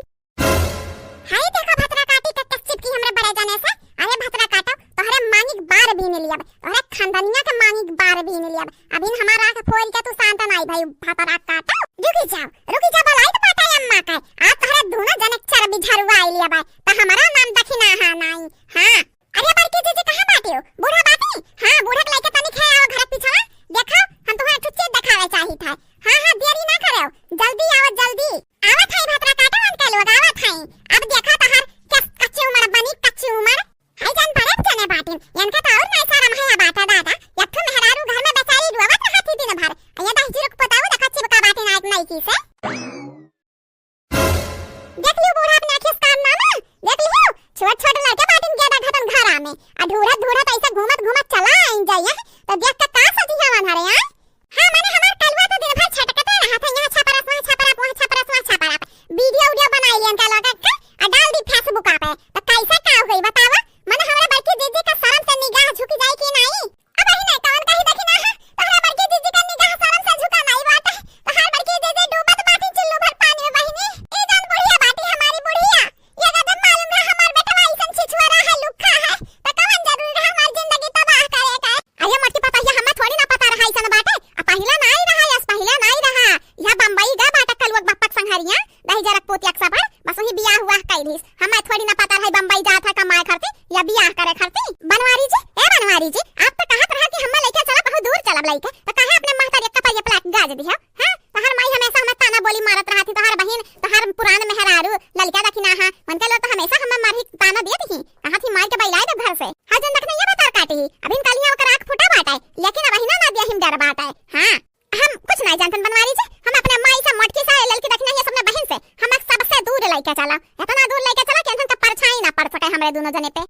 हाय देखा भतरा काटी के कस चिपकी हमरे बड़े जने से। अरे भतरा काटो, तोहरे मांगी के बार बीन लियब, तोहरे खानदानिया के मांगी के बार बीन लियब। अभी हमार आँख फोड़ के तू शांत नाई भाई भतरा काटो। रुकी जाओ, रुकी जाओ, बलाई तो पाटा अम्मा का। आज तोहरे दोनों जने के चर्बी झरुआ आई लियब, तो हमारा नाम दखिनाहा नाई। हाँ। अरे बड़की जीजी कहाँ बाटे हो? बूढ़ा बाटे? हाँ, बूढ़ा के लेके तनी खे आओ घर के पीछे। देखो, हम तुम्हें एक ठो चीज दिखावे चाहित है। हाँ, हाँ, देरी ना करो, जल्दी आओ, जल्दी। आवत है भतरा काटो, उनके लोग आवत है। अब देखा तोहर कस-, कच्ची उम्र बनी, कच्ची उम्र। हाय जान बड़े जने बाटिन, इनका तो और नहीं सारा महंगा बाटा दादा। एक ठो मेहरारू घर में बेचारी रोवत रहती दिन भर। ये दस जीरो को बताओ, देखा चिपका बाटिन आज नई की से। देख लियो बूढ़ा अपने आँखी से काम ना में, देख लियो, छोट छोट लड़के बाटिन गेदा घतन घरा में, आ ढूढ़त ढूढ़त ऐसे घूमत घूमत चला आइन जाइए, तो देख के का सोची हवन हरे, आय? हाँ, मने हमार कलुआ तो दिन भर छटकते रहत है, यहाँ छपरस, वहाँ छपरप, वहाँ छपरस, वहाँ छपरप, वीडियो उडियो बनाई लियन का लगा के, आ डाल दी Facebook पे, तो कैसे का होई बतावा? मने हमरे बड़की दीदी का शर्म से निगाह झुक जाई कि नहीं? अब बहिने, कवन कही देखी ना है? तोहरा बड़की जीजी का निगाह शरम से झुका नाई बाटे। तोहार बड़की जीजी डूबत बाटी चुल्लू भर पानी में बहिनी। ई जौन बुढ़िया बाटी हमारी बुढ़िया, ये अगर मालूम रहा हमार बेटवा अइसन छिछुआरा है, लुक्खा है, त कवन जरूरी रहा हमार जिंदगी तबाह करे का? अरे मोटी पतोहिया, हमें थोड़ी ना पता रहा अइसन बाटे। आ पहिला नाई रहा, यस पहिला नाई रहा। यह बम्बई गा बाटा कलुआ के बप्पा के संघरिया। दही जरक पोतिया के सफर, बस वही बियाह हुआ कई दिस। हमें थोड़ी ना पता रहे बम्बई जात है कमाए खातिर या बियाह करे खातिर। बनवारी जी, ए बनवारी जी, आप तो कहत रहा कि हमें लइके चला, बहुत दूर चलब लइके, तो काहे अपने महतारी के कपड़िया पलाट गाज दिया? हाँ, तोहर माई हमेशा हमें ताना बोली मारत रहत ही, तोहर बहिन, तोहर पुरान मेहरारू, ललका दखिनाहा, उनके लोग तो हमेशा हमें मारही ताना देत ही, कहत ही मार के बैलाए दे घर से। हाँ, जन दखिनैया बतर काटी ही, अभी कलिया ओकर आँख फूटा बाटे, लेकिन अब अहिना ना दिया हिम डर बाटे। हाँ। हम कुछ नाई जानतन बनवारी जी, हम अपने माई से, मोटकी से, ललकी दखिनैया सबने बहिन से, हम सबसे दूर लइके चला, इतना दूर लइके चला कि इनका परछाई ना पड़ सके हमरे दोनों जने पे।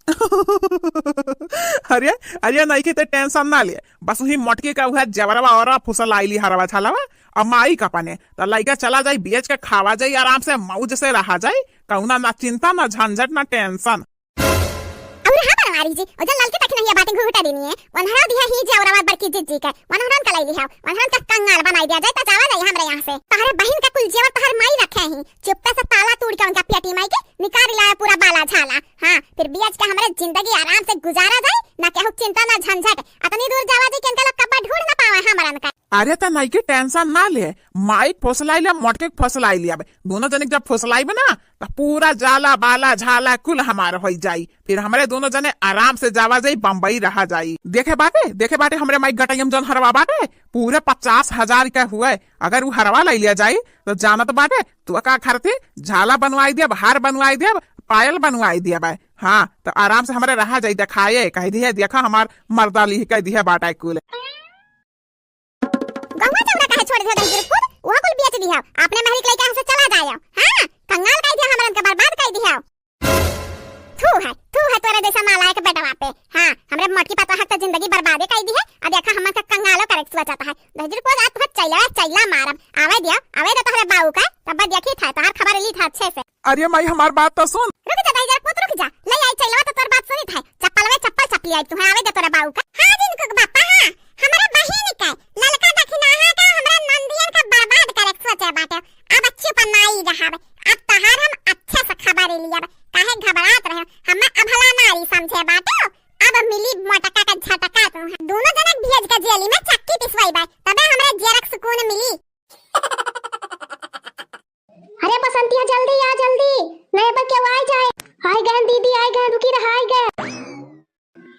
अरे, अरे, नइखे ते tension ना ले, बस वही मोटकी का उहे जबरवा और फुसलाइली हरवा छालवा, अब माई का पने, त लइके चला जाई, बेच के खावा जाई, आराम से मौज से रहा जाई, कौना ना चिंता, ना झंझट, ना tension। और हाँ बनवारी जी, ओ जन ललकी दखिनैया बाटे घूंघटा देनी है, वनहरा दिया ही जे औरवा बड़की जिज्जी के, वनहरन का लई लिहाओ, वनहरन का कंगाल बनाई दिया जाए, त जावा जाई हमरे यहाँ से। तोहरे बहिन का कुल जेवर तोहर माई रखे ही, चुप्पे से ताला तोड़ के उनका पेटी माई के निकाल लाए पूरा बाला झाला। हाँ, फिर बियाज के हमरे जिंदगी आराम से गुजारा जाए, ना केहू चिंता ना झंझट। अतनी दूर जावा जी कि इनका लोग कब्बा ढूंढ ना पावे हमरन का। अरे त नइखे tension ना ले, माई फुसलाई ले, मोटके फुसलाई ले, अब दोनों जने जब फुसलाइबे ना, त पूरा जाला, बाला, झाला कुल हमार होई जाई। फिर हमरे दोनों जने आराम से जावा जाई, बम्बई रहा जाई। देखे बाटे, देखे बाटे हमरे माई गटैयम जौन हरवा बाटे, पूरे पचास हजार के हुए। अगर उ हरवा लई लिया जाई, त जानत बाटे, तू का खरती झाला बनवाई देब, हार बनवाई देब, पायल बनवाई देब। हाँ, त आराम से हमरे रहा जाई, देखाए, कह दिहे, देखा हमार मर्दा लिह कह दिहे बाटे कुल। गहुआ चौरा काहे छोड़ दिया दहिजर पूत? उहो कुल बेच दिया। अपने महरी के लइके यहाँ से चला जाया। हाँ, कंगाल कइ दिया, हमरन के बर्बाद कइ दिया। थू है, थू है तोरे जैसा नालायक बेटवा पे। हाँ, हमरे मोटकी पतोह के तो जिंदगी बर्बादे कइ दिहे। अब देखा हमन के कंगालो करे के सोचत है। दहिजर पूत आज तुहर चैला, चैला मारब। आवे दिया, आवे दे तोहरे बाऊ का, तब देखी था, तोहर खबर ली था अच्छे से। अरे माई, हमार बात तो सुन। रुक जा दहिजर पूत, रुक जा। ले आई चैलवा तो तोर बात सुनी था। चप्पलवे चप्पल चपली आई तुहे, आवे दे तोरे बाऊ का। हाँ जिनको के बापा, हाँ, हमरे बहिन के, ललका दखिनाहा का, हमरे नंदियन का बर्बाद करे के सोचे बाटे। अब अच्छी पर नाई रहब, अब तोहार हम अच्छे से खबर लियब, काहे घबरात रहे, हमें अभला नारी समझे बाटे। अब मिली मोटका का झटका तू, दोनों जनक भेज के जेली में चक्की पिसवाई बा, तबे हमरे जियरक सुकून मिली। अरे बसंतिया, जल्दी आ, जल्दी, नहीं अब केहू आइ जाए। आइ गए दीदी, आइ गए, रुकी रहा, आइ गए।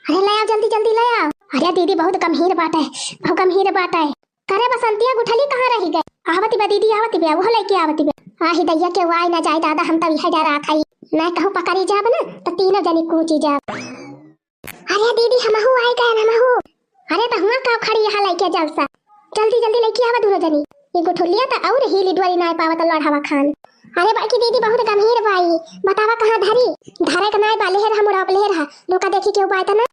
अरे ले आओ, जल्दी, जल्दी ले आओ। अरे दीदी बहुत गंभीर बाटे, बहुत गंभीर बाटे। अरे बसंतिया गुठली कहाँ रहि गए? आवति बा दीदी, आवति बा, उहो लइके आवति बा। आही दैया, केहू आइ ना जाए दादा, हम तब इहे डरा खाई। ना कहूँ पकड़ी जाब ना, त तीनों जनी कूची जाब। अरे दीदी, हमहू आइ गए, हमहू। अरे त हुआँ का खड़ी यहाँ लइके जलसा। जल्दी जल्दी लइके आवा दुनो जनी। ये गुठुलिया त और हीली डोली नाय पावत लड़ावा खान। अरे बड़की दीदी बहुत गंभीर बाई, बतावा कहाँ धरी? धरे के नाय बा, लेहर हम उड़ाप लेहर हा। लुका देखी केहू बाय त ना?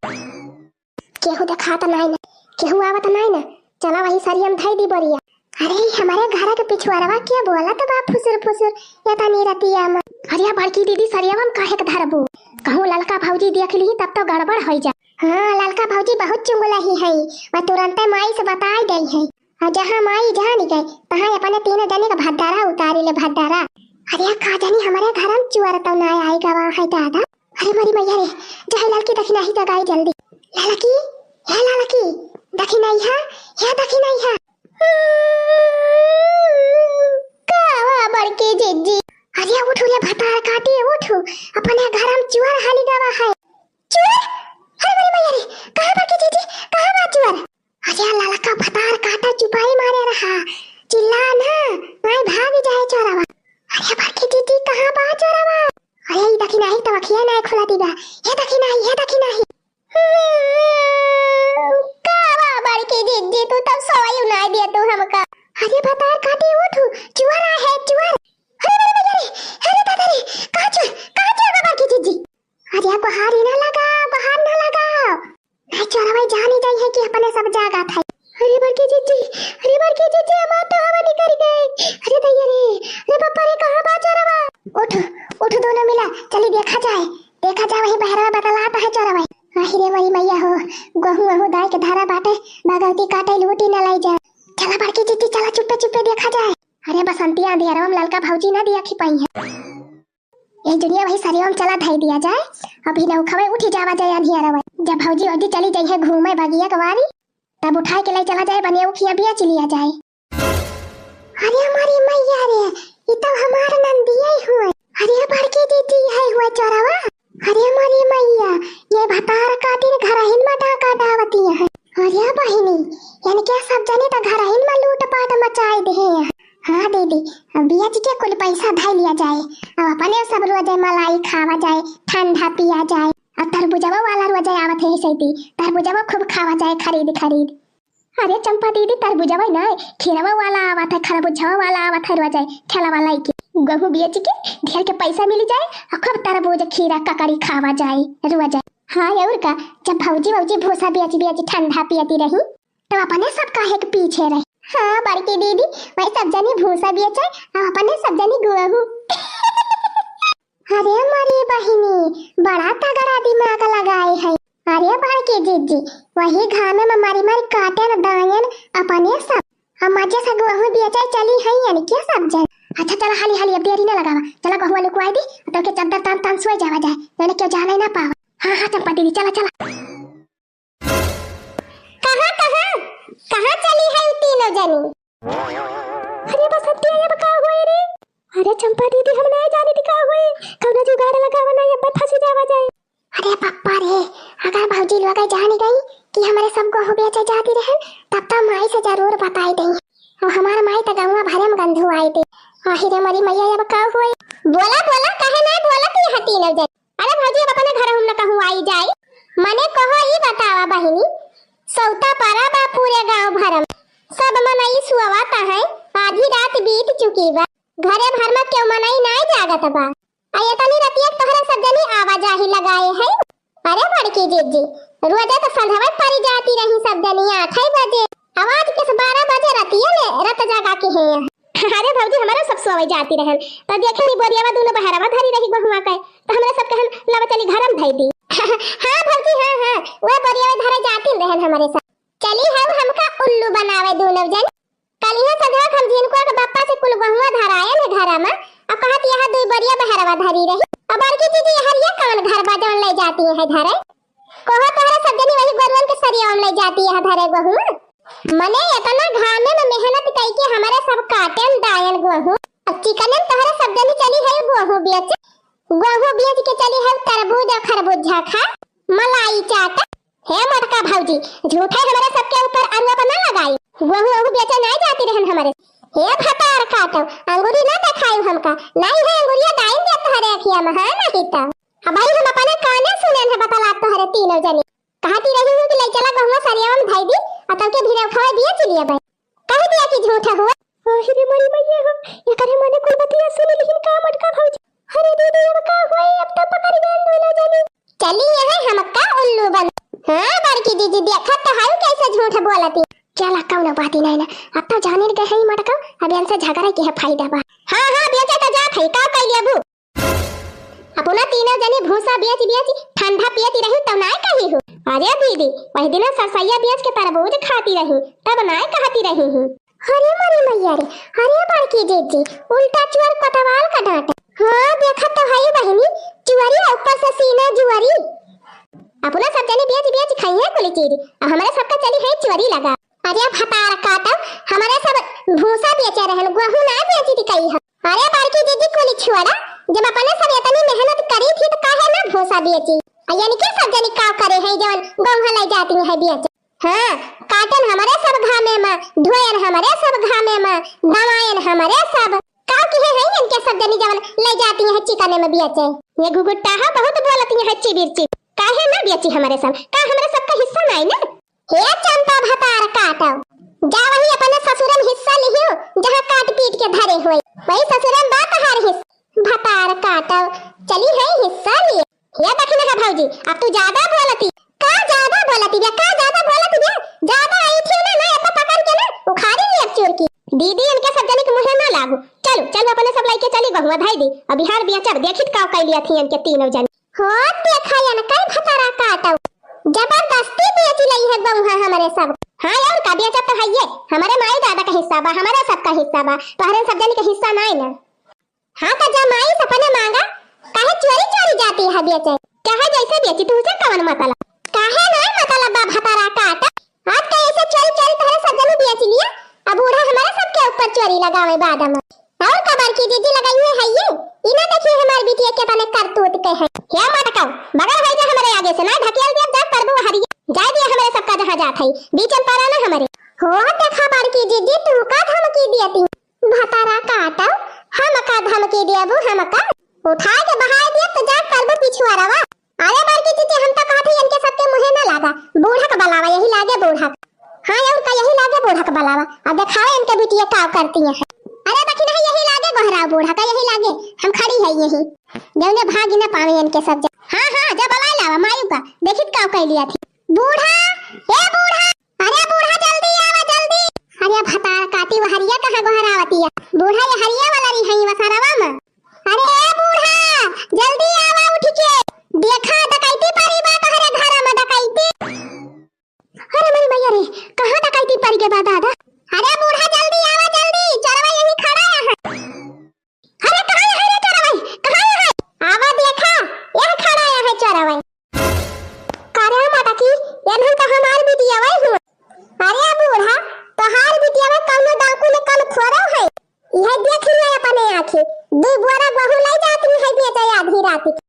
केहू देखात नाय ना, केहू आवत नाय ना। चला वही सरिया में धई दी बोरिया। अरे, हमरे घर के पिछुआरवा के बोलत बा फुसुर फुसुर, ये तनी रतिया में। अरे बड़की दीदी, सरिया में काहे के धरबू? कहूँ ललका भौजी देख ली तब तो गड़बड़ होइ जा। हाँ, ललका भौजी बहुत चुंगलही है, वह तुरंते माई से बताई गई है। और जहाँ माई जान गई, तहाँ अपने तीनों जने का भद्दारा उतारी ले, भद्दारा। अरे का जानी हमरे घर में चुअर तो ना आई गवा है दादा। अरे मोरी मैया रे, जाए ललकी दखिनाही जगाई जल्दी। ललकी, हे ललकी, दखिनाही है, हे दखिनाही है। का हुआ बड़की जिज्जी? अरे उठू रे भतार काटी, उठू, अपने घर में चुअर हाली गवा है। चुअर? अरे मोरी मैया रे, कहाँ बड़की जिज्जी, कहाँ बा चुअर? अरे ललका भतार काटा चुपाई मारे रहा, चिल्ला ना, नाई भाग जाए चोरवा। अरे बड़की जिज्जी कहाँ बा चोरवा? अरे ई दखिनाही तो अखिया नाई खुला दीबा, हे दखिनाही, हे दखिनाही। हम्म, का बा बड़की जिज्जी, तू तब सोई नाई दिया तू हमका। अरे भतार काटी उठू, चुअर आहे, चुअर। अरे, अरे, अरे, अरे, अरे दादा रे, कहाँ चुअर, कहाँ चुअर बा बड़की जिज्जी? अरे गोहारी ना लगाओ, गोहार ना लगाओ। नहीं चोरवा जानी जाई है कि अपने सब जागा था। अरे बड़की जिज्जी, अरे बड़की जिज्जी, हमार तो हवा निकल गई। अरे दैया रे, अरे बापा रे, कहाँ बा चोरवा? उठ, उठ दोनों मिला, चली देखा जाए, देखा जाए वही बहरवा बतलात है चोरवा। आहि रे मोरी मैया हो, गोहूँ वहूँ दाई के धारा बाटे, भगवती काटे लूटी न लाई जाए। चला बड़की जिज्जी, चला चुप्पे चुप्पे देखा जाए। अरे बसंतिया, अंधेरवा में ललका भौजी ना दिया खिपाई है। ए जुनिया वही सरिया में चला धई दिया जाए, अभी नौखवे उठी जावा जाए अंधियारवा। जब भौजी वौजी चली जाई है घूमे बगिया के वारी, तब उठाए के ले चला जाए बनिया उखिया बेच लिया जाए। अरे हमारी मैया रे, ई तो हमार नंदिया ही हुए। अरे बड़की दीदी है हुए चोरवा। अरे हमारी मैया, ये भतार काटिन घरहिन में डाका डावती है। अरे बहिनी, इनके सब जने तो घरहिन में लूटपाट मचाए दे हैं। हाँ दीदी, अब बेच के कुल पैसा धई लिया जाए, अब अपने सब रोजे मलाई खावा जाए, ठंडा पिया जाए, और तरबुजवा वाला रोजे आवत है सैती, तरबुजवा खूब खावा जाए खरीद खरीद। अरे चंपा दीदी, तरबुजवा ना, खीरवा वाला आवत है, खरबुजवा वाला आवत है रोजे, ठेला वाला के। गहूँ बेच के ढेर के पैसा मिल जाए, और खूब तरबूज, खीरा, ककड़ी खावा जाए रोजे। हाँ और का, जब भौजी भौजी भूसा बेच बेच ठंडा पियती रही, तो अपने सब काहे के पीछे रहे? हाँ बड़की दीदी, वही सब जनी भूसा बेचे, अब अपने सब जनी गोहूँ। अरे मोरी बहिनी, बड़ा तगड़ा दिमाग लगाए है। अरे बड़की जिज्जी, वही घामे में मरी मरी काटेन दायन अपने सब। हम मजे से गोहूँ बेचे चली है यानी क्या सब जन। अच्छा चला हाली हाली, अब देरी ना लगावा, चला गोहुआ लुकवाई दी, तो के चद्दर तान तान सोए जावा जाए, यानी क्यों जाने ना पावा। हाँ हाँ चंपा दीदी, चला चला। कहाँ, कहाँ, कहाँ चली है उ तीनों जनी? अरे बसंती, अब का होए रे? अरे चंपा दीदी, हम ना जाने दी का होए, कौनो जुगाड़ लगावा ना, अब फंसी जावा जाए। अरे पप्पा रे, अगर भौजी लोग जान गई कि हमारे सब गोहूँ बेचे जाती रहन, तब तो माई से जरूर बताई देई। और हमार माई तो गौवा भरे में गंधु आई थी। आहि रे मोरी मैया, अब का होए? बोला, बोला, काहे ना बोला तू यहाँ तीनों जनी? अरे भौजी, अब अपने घर हम न कहूँ आई जाई। मने कहो ई बतावा बहिनी, सौता परा बा पूरे गांव भर में, सब मनई सुअवाता है, आधी रात बीत चुकी बा, घरे भर में क्यों मनई नाय जागत बा। आ इतनी रतिया तोहरे सब जनी आवाजाही लगाए है। अरे बड़की जिज्जी, रोजे तो संझवा परी जाती रही सब जनी आठ बजे, आवाज किस बारह बजे रतिया ले रत जगा के है। अरे भौजी, हमारे सब सोवे जाती रहन, तो देखे नी बोरियावा दोनों बहरवा धरी रही बहुआ के, तो हमरे सब कहन, "लावा चली घर में धई दी।" हाँ भौजी, हाँ, हाँ, वह बोरियावा धरे जाती रहन हमारे सब। चली हम हमका उल्लू बनावे दोनों जन। कल यहाँ सजवा हम झिनको के बप्पा से कुल बहुआ धराए ने घरा में, अब कहत यहाँ दुई बोरिया बहरवा धरी रही। अब बड़की दीदी, हर ये कौन घर बा जौन ले जाती है धरे? कहो तोहरे सब जनी वही गोरुअन के सरिया में ले जाती है धरे गोहुआ। मने इतना घामे में मेहनत कई के हमारे सब काटेन दायन गोहूँ। अब चिकने में तोहरे सब जनी चली है गोहूँ बेच। गोहूँ बेच के चली है तरबूज और खरबूजा खा, मलाई चाट। हे मोटका भौजी, झूठे हमारे सबके ऊपर अरुआ पर ना लगाई। गोहूँ ओहू बेचे नहीं जाती रहन हमारे। हे भतार काटो, अंगूरी ना दिखाई हमका। नहीं है अंगूरिया डाइन दे तोहरे अखिया में, हाँ नहीं तो। अब भाई हम अपने काने सुने हैं बतला तोहरे तीनों जनी। कहती रही हूँ कि ले चला गहुआ सरियावा में धई दी, आ तब के भिड़े उठावे दिया चिलिया बे। कह दिया कि झूठा हुआ। आहि रे मोरी मैया हो, एकरे मने कुल बतिया सुन लिहिन का मोटका भौजी। अरे दीदी, अब का होई, अब तो पकड़ गए दोनों जनी। चली यहाँ हमका उल्लू बन। हाँ, बड़की दीदी, देखत तो है कैसे झूठ बोलती। चला, कौनो बात ही नहीं ना, अब तो जाने गए है मोटका, अब इनसे झगड़ा के है फायदा बा। हाँ, हाँ, बेचे तो जात है, का कर लेबू? अपना तीनों जने भूसा बेच बेच ठंडा पियती रही तब नाय कही हूँ। अरे दीदी, वही दिन सरसैया बेच के तरबूज खाती रही, तब नाय कहती रही हूँ। अरे मोरी मैया रे, अरे बड़की जीजी, उल्टा चुअर कोतवाल का डांटे। हाँ, देखत तो हई बहिनी, चुअरी है, ऊपर से सीना जुअरी। अपना सब जनी बेच बेच खाई है कुली चीज, अब हमरे सबका चली है चुअरी लगा। अरे भतार काटो, हमरे सब भूसा बेचे रहन, गेहूं ना बेची थी कही है। अरे बड़की जीजी कुली छोड़ा, जब अपने सब इतनी मेहनत करी थी तो काहे ना भूसा बेची? आ यानी के सब जनी का करे है जवन गेहूं ले जाती है बेचे? हाँ, काटन हमरे सब घामे मा, धोयन हमरे सब घामे मा, दवायन हमरे सब। का किहे है इनके सब जनी जवन ले जाती है चिकने में बेचे? ये घुघुट्टा है, बहुत बोलती है चिबिर चिब। काहे ना बेची हमरे सब? का हमरे सब का हिस्सा नाई ना? हे चंपा भतार काटो, जा वही अपने ससुरन हिस्सा लिहियो, जहाँ काट पीट के धरे होए, वही ससुरन बा तहार हिस्सा। भतार काटो, चली है हिस्सा लिए। हे दखिना है भौजी, अब तू ज्यादा बोलती। का ज्यादा बोलती बे, का ज्यादा बोलती बे? ज्यादा आई थी ना, ना एतना पकड़ के ना उखाड़ी ली अब चोर की। दीदी, इनके सब जनी के मुँहे ना लागू। चलू, चलू, अपने सब लइके चली, बहुआ धाई दी। अब बिहार बिया चढ़, देखित का कैलिया थी इनके तीनों जनी। हो, देखा या ना, कई भतारा काटो। जबरदस्ती बेच लई है बहुआ हमरे सब। हाँ, और का बेचा तो है ये। हमरे माई दादा का हिस्सा बा, हमरे सब का हिस्सा बा। तोहरे सब जनी के हिस्सा नाई ना। हाँ, तो जमाई सपने मांगा, काहे चोरी चोरी जाती है बेचे? चाहे जैसे बेची, तुझे कवन मतलब? काहे नाई मतलब बा भतारा काटा? आज तो ऐसे चोरी चोरी तोहरे सब जनी बेच लिया, अब बूढ़ा हमारे सबके ऊपर चोरी लगावे बाद में। और का बड़की जीजी लगाई है, है ये? ई ना देखिए हमार बिटिया के तने करतूत के है। हे मटकाऊ, बगल है जा हमरे आगे से, ना ढकेल दिया जा करबू हरिया। जाए दिया हमरे सबका जहाँ जात है, बीचन पड़ा ना हमरे। हो देखा बड़की जीजी, तू का धमकी दिया ती? भतारा काटो, हमका धमकी देबू हमका? उठा के बहाय दिया तो जा करबू पिछुआरवा। अरे बड़की जीजी, हम तो कहत हई इनके सबके मुँहे ना लागा, बूढ़क बलावा, यही लागे बूढ़क। हाँ और का, यही लागे बूढ़क बलावा। अब देखावे इनके बिटिया का करती है। अरे देखी नहीं, यही लागे गोहराव बूढ़क, यही लागे। हम खड़ी है यही, जौने भागी ना पावे इनके सब जन। हाँ हाँ, जा बलाय लावा मायू का, देखित का कैलिया थी। बूढ़ा, ए बूढ़ा, अरे बूढ़ा जल्दी आवा जल्दी। अरे भतार काटी, वहरिया कहाँ गोहरावतिया? बूढ़ा ये हरिया वाला रही है वसरवा में। अरे ए बूढ़ा, जल्दी आवा उठ के। देखा डकैती परी बा तोहरे घर में डकैती। अरे मोरी मैया रे, कहाँ डकैती परी के बा दादा? अरे बूढ़ा जल्दी आवा जल्दी, चोरवा यही खड़ा है। अरे कहाँ है रे चोरवा? कहाँ है? आवा देखा, यह खड़ा है चोरवा। का रे मटकी, एनहन का हमार बिटिया वही हुआ। अरे बूढ़ा, तोहार बिटिया वही कौनो डाकू ने कम थोड़ो है। यह देख लिया अपने आँखी, दू बोरा गेहूं ले जाती है बेचे आधी रात के।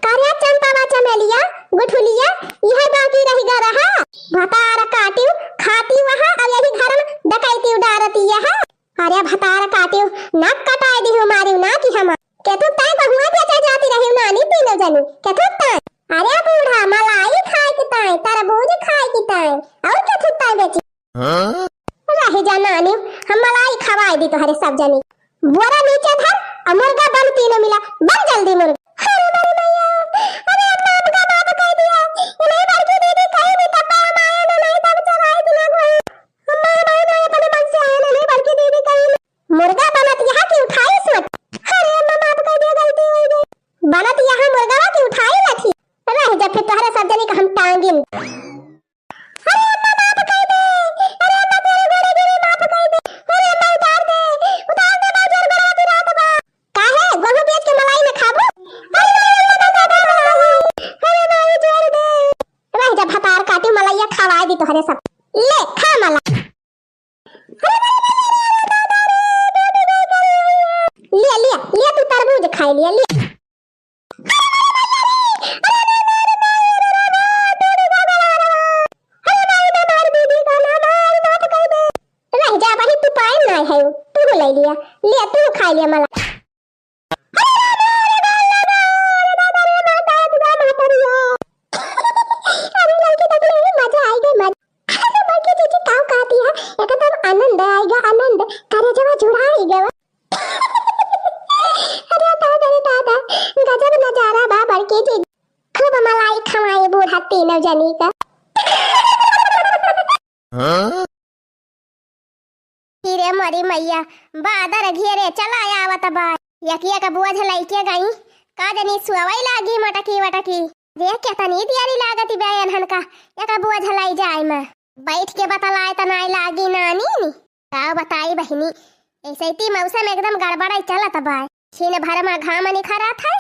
का रे चंपावा चमेलिया, गुठुलिया, यह बाकी रह गया रहा। भतार काटियो, खाती वहाँ, अब यही घर में डकैती उडारती है। अरे भतार काटियो, नाक कटाए दिहु मारियो ना कि हम। केथु ताई बहुआ बेचा जाती रही नानी तीनों जनी। केथु ताई। अरे बूढ़ा, मलाई खाए के ताई, तरबूज खाए के ताई। और केथु ताई बेची? हाँ? रही जा नानी, हम मलाई खवाए दी तोहरे सब जनी। बोरा नीचे धर, आ मुर्गा बन तीनों मिला, बन जल्दी मुर्गा। अरे बड़ी मैया, अरे अपना आपका बाप कह दिया। ये नहीं बड़की दीदी कहीं भी तब हम आए ना, नहीं तब चढ़ाई दिला कोई। अम्मा, भाई, भाई, अपने मन से आए ना, नहीं बड़की दीदी कहीं। मुर्गा बनत यहाँ की उठाई सोच। अरे अम्मा, माफ कर दिया, गलती हो गई। बनत यहाँ मुर्गा की उठाई लठी। रह जा फिर तोहरे सब जनी का हम टांगिन। अरे अम्मा, माफ कर दे। अरे अम्मा, तेरे गोड़े गिरी, माफ कर दे। अरे अम्मा, उतार दे। उतार दे, बहुत जोर बड़ा की रात बा। काहे? गेहूं बेच के मलाई में खाबू? अरे अम्मा, अम्मा, अम्मा, अम्मा, अम्मा। अरे अम्मा, उतार दे। रह जा भतार काटी, मलैया खवाए दी तोहरे सब। ले, खा मला। लिया, लिया, लिया, तू तरबूज खाए लिया, लिया। रह जा भाई, तू पाए ना है, तू ले लिया, लिया, तू खाए लिया मला। अरे लड़की देख ले, मजा आई गई, मजा। अरे बड़की जीजी का कहती है, एकदम आनंद आएगा, आनंद, करेजवा जुड़ा आई गवा। अरे दादा रे दादा, गजब नजारा बा बड़की जीजी। खूब मलाई खवाए बूढ़ा तीनों जनी का। हाँ? ई रे मोरी मैया, बादर घेरे चला आवत बा। यकिया का बोझ लइके गई, का जनी सुअवई लागी मटकी वटकी। देख केतनी दियारी लागत बे एनहन का, यका बोझ लई जाए में। बैठ के बतलाए त नाई लागी नानी। का बताई बहिनी, ऐसे ती मौसम एकदम गड़बड़ाई चलत बा। छिन भर मा घाम निखरत है,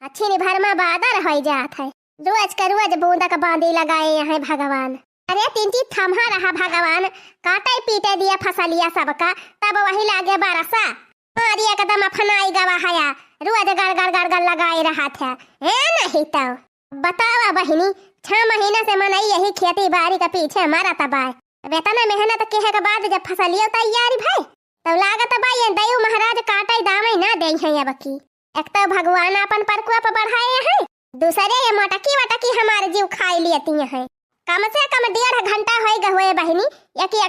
आ छिन भर मा बादर होइ जात है। रोज के रोज बूंदा के बांदी लगाए हैं भगवान। अरे तिनची थम्हा रहा भगवान, काटे पीटे दिया फसलिया सबका, तब वही लागे बरसा। मारी एकदम अफनाई गवा हया, रोज गड़ गड़ गड़ गड़ लगाए रहा था। ए नहीं तो बतावा बहिनी, छह महीना से मनई यही खेती बारी के पीछे मरत बा। अब इतना मेहनत किहे के बाद जब फसलियो तैयारी भई, तब लागत बा ये दयू महाराज काटे दामे ना देइहैं अब की। एक तो भगवान अपन प्रकोप बढ़ाए हैं, दूसरे ये मोटकी वटकी हमार जीव खाई लेती हैं। कम से कम डेढ़ घंटा होई गए हुए बहिनी, एक एक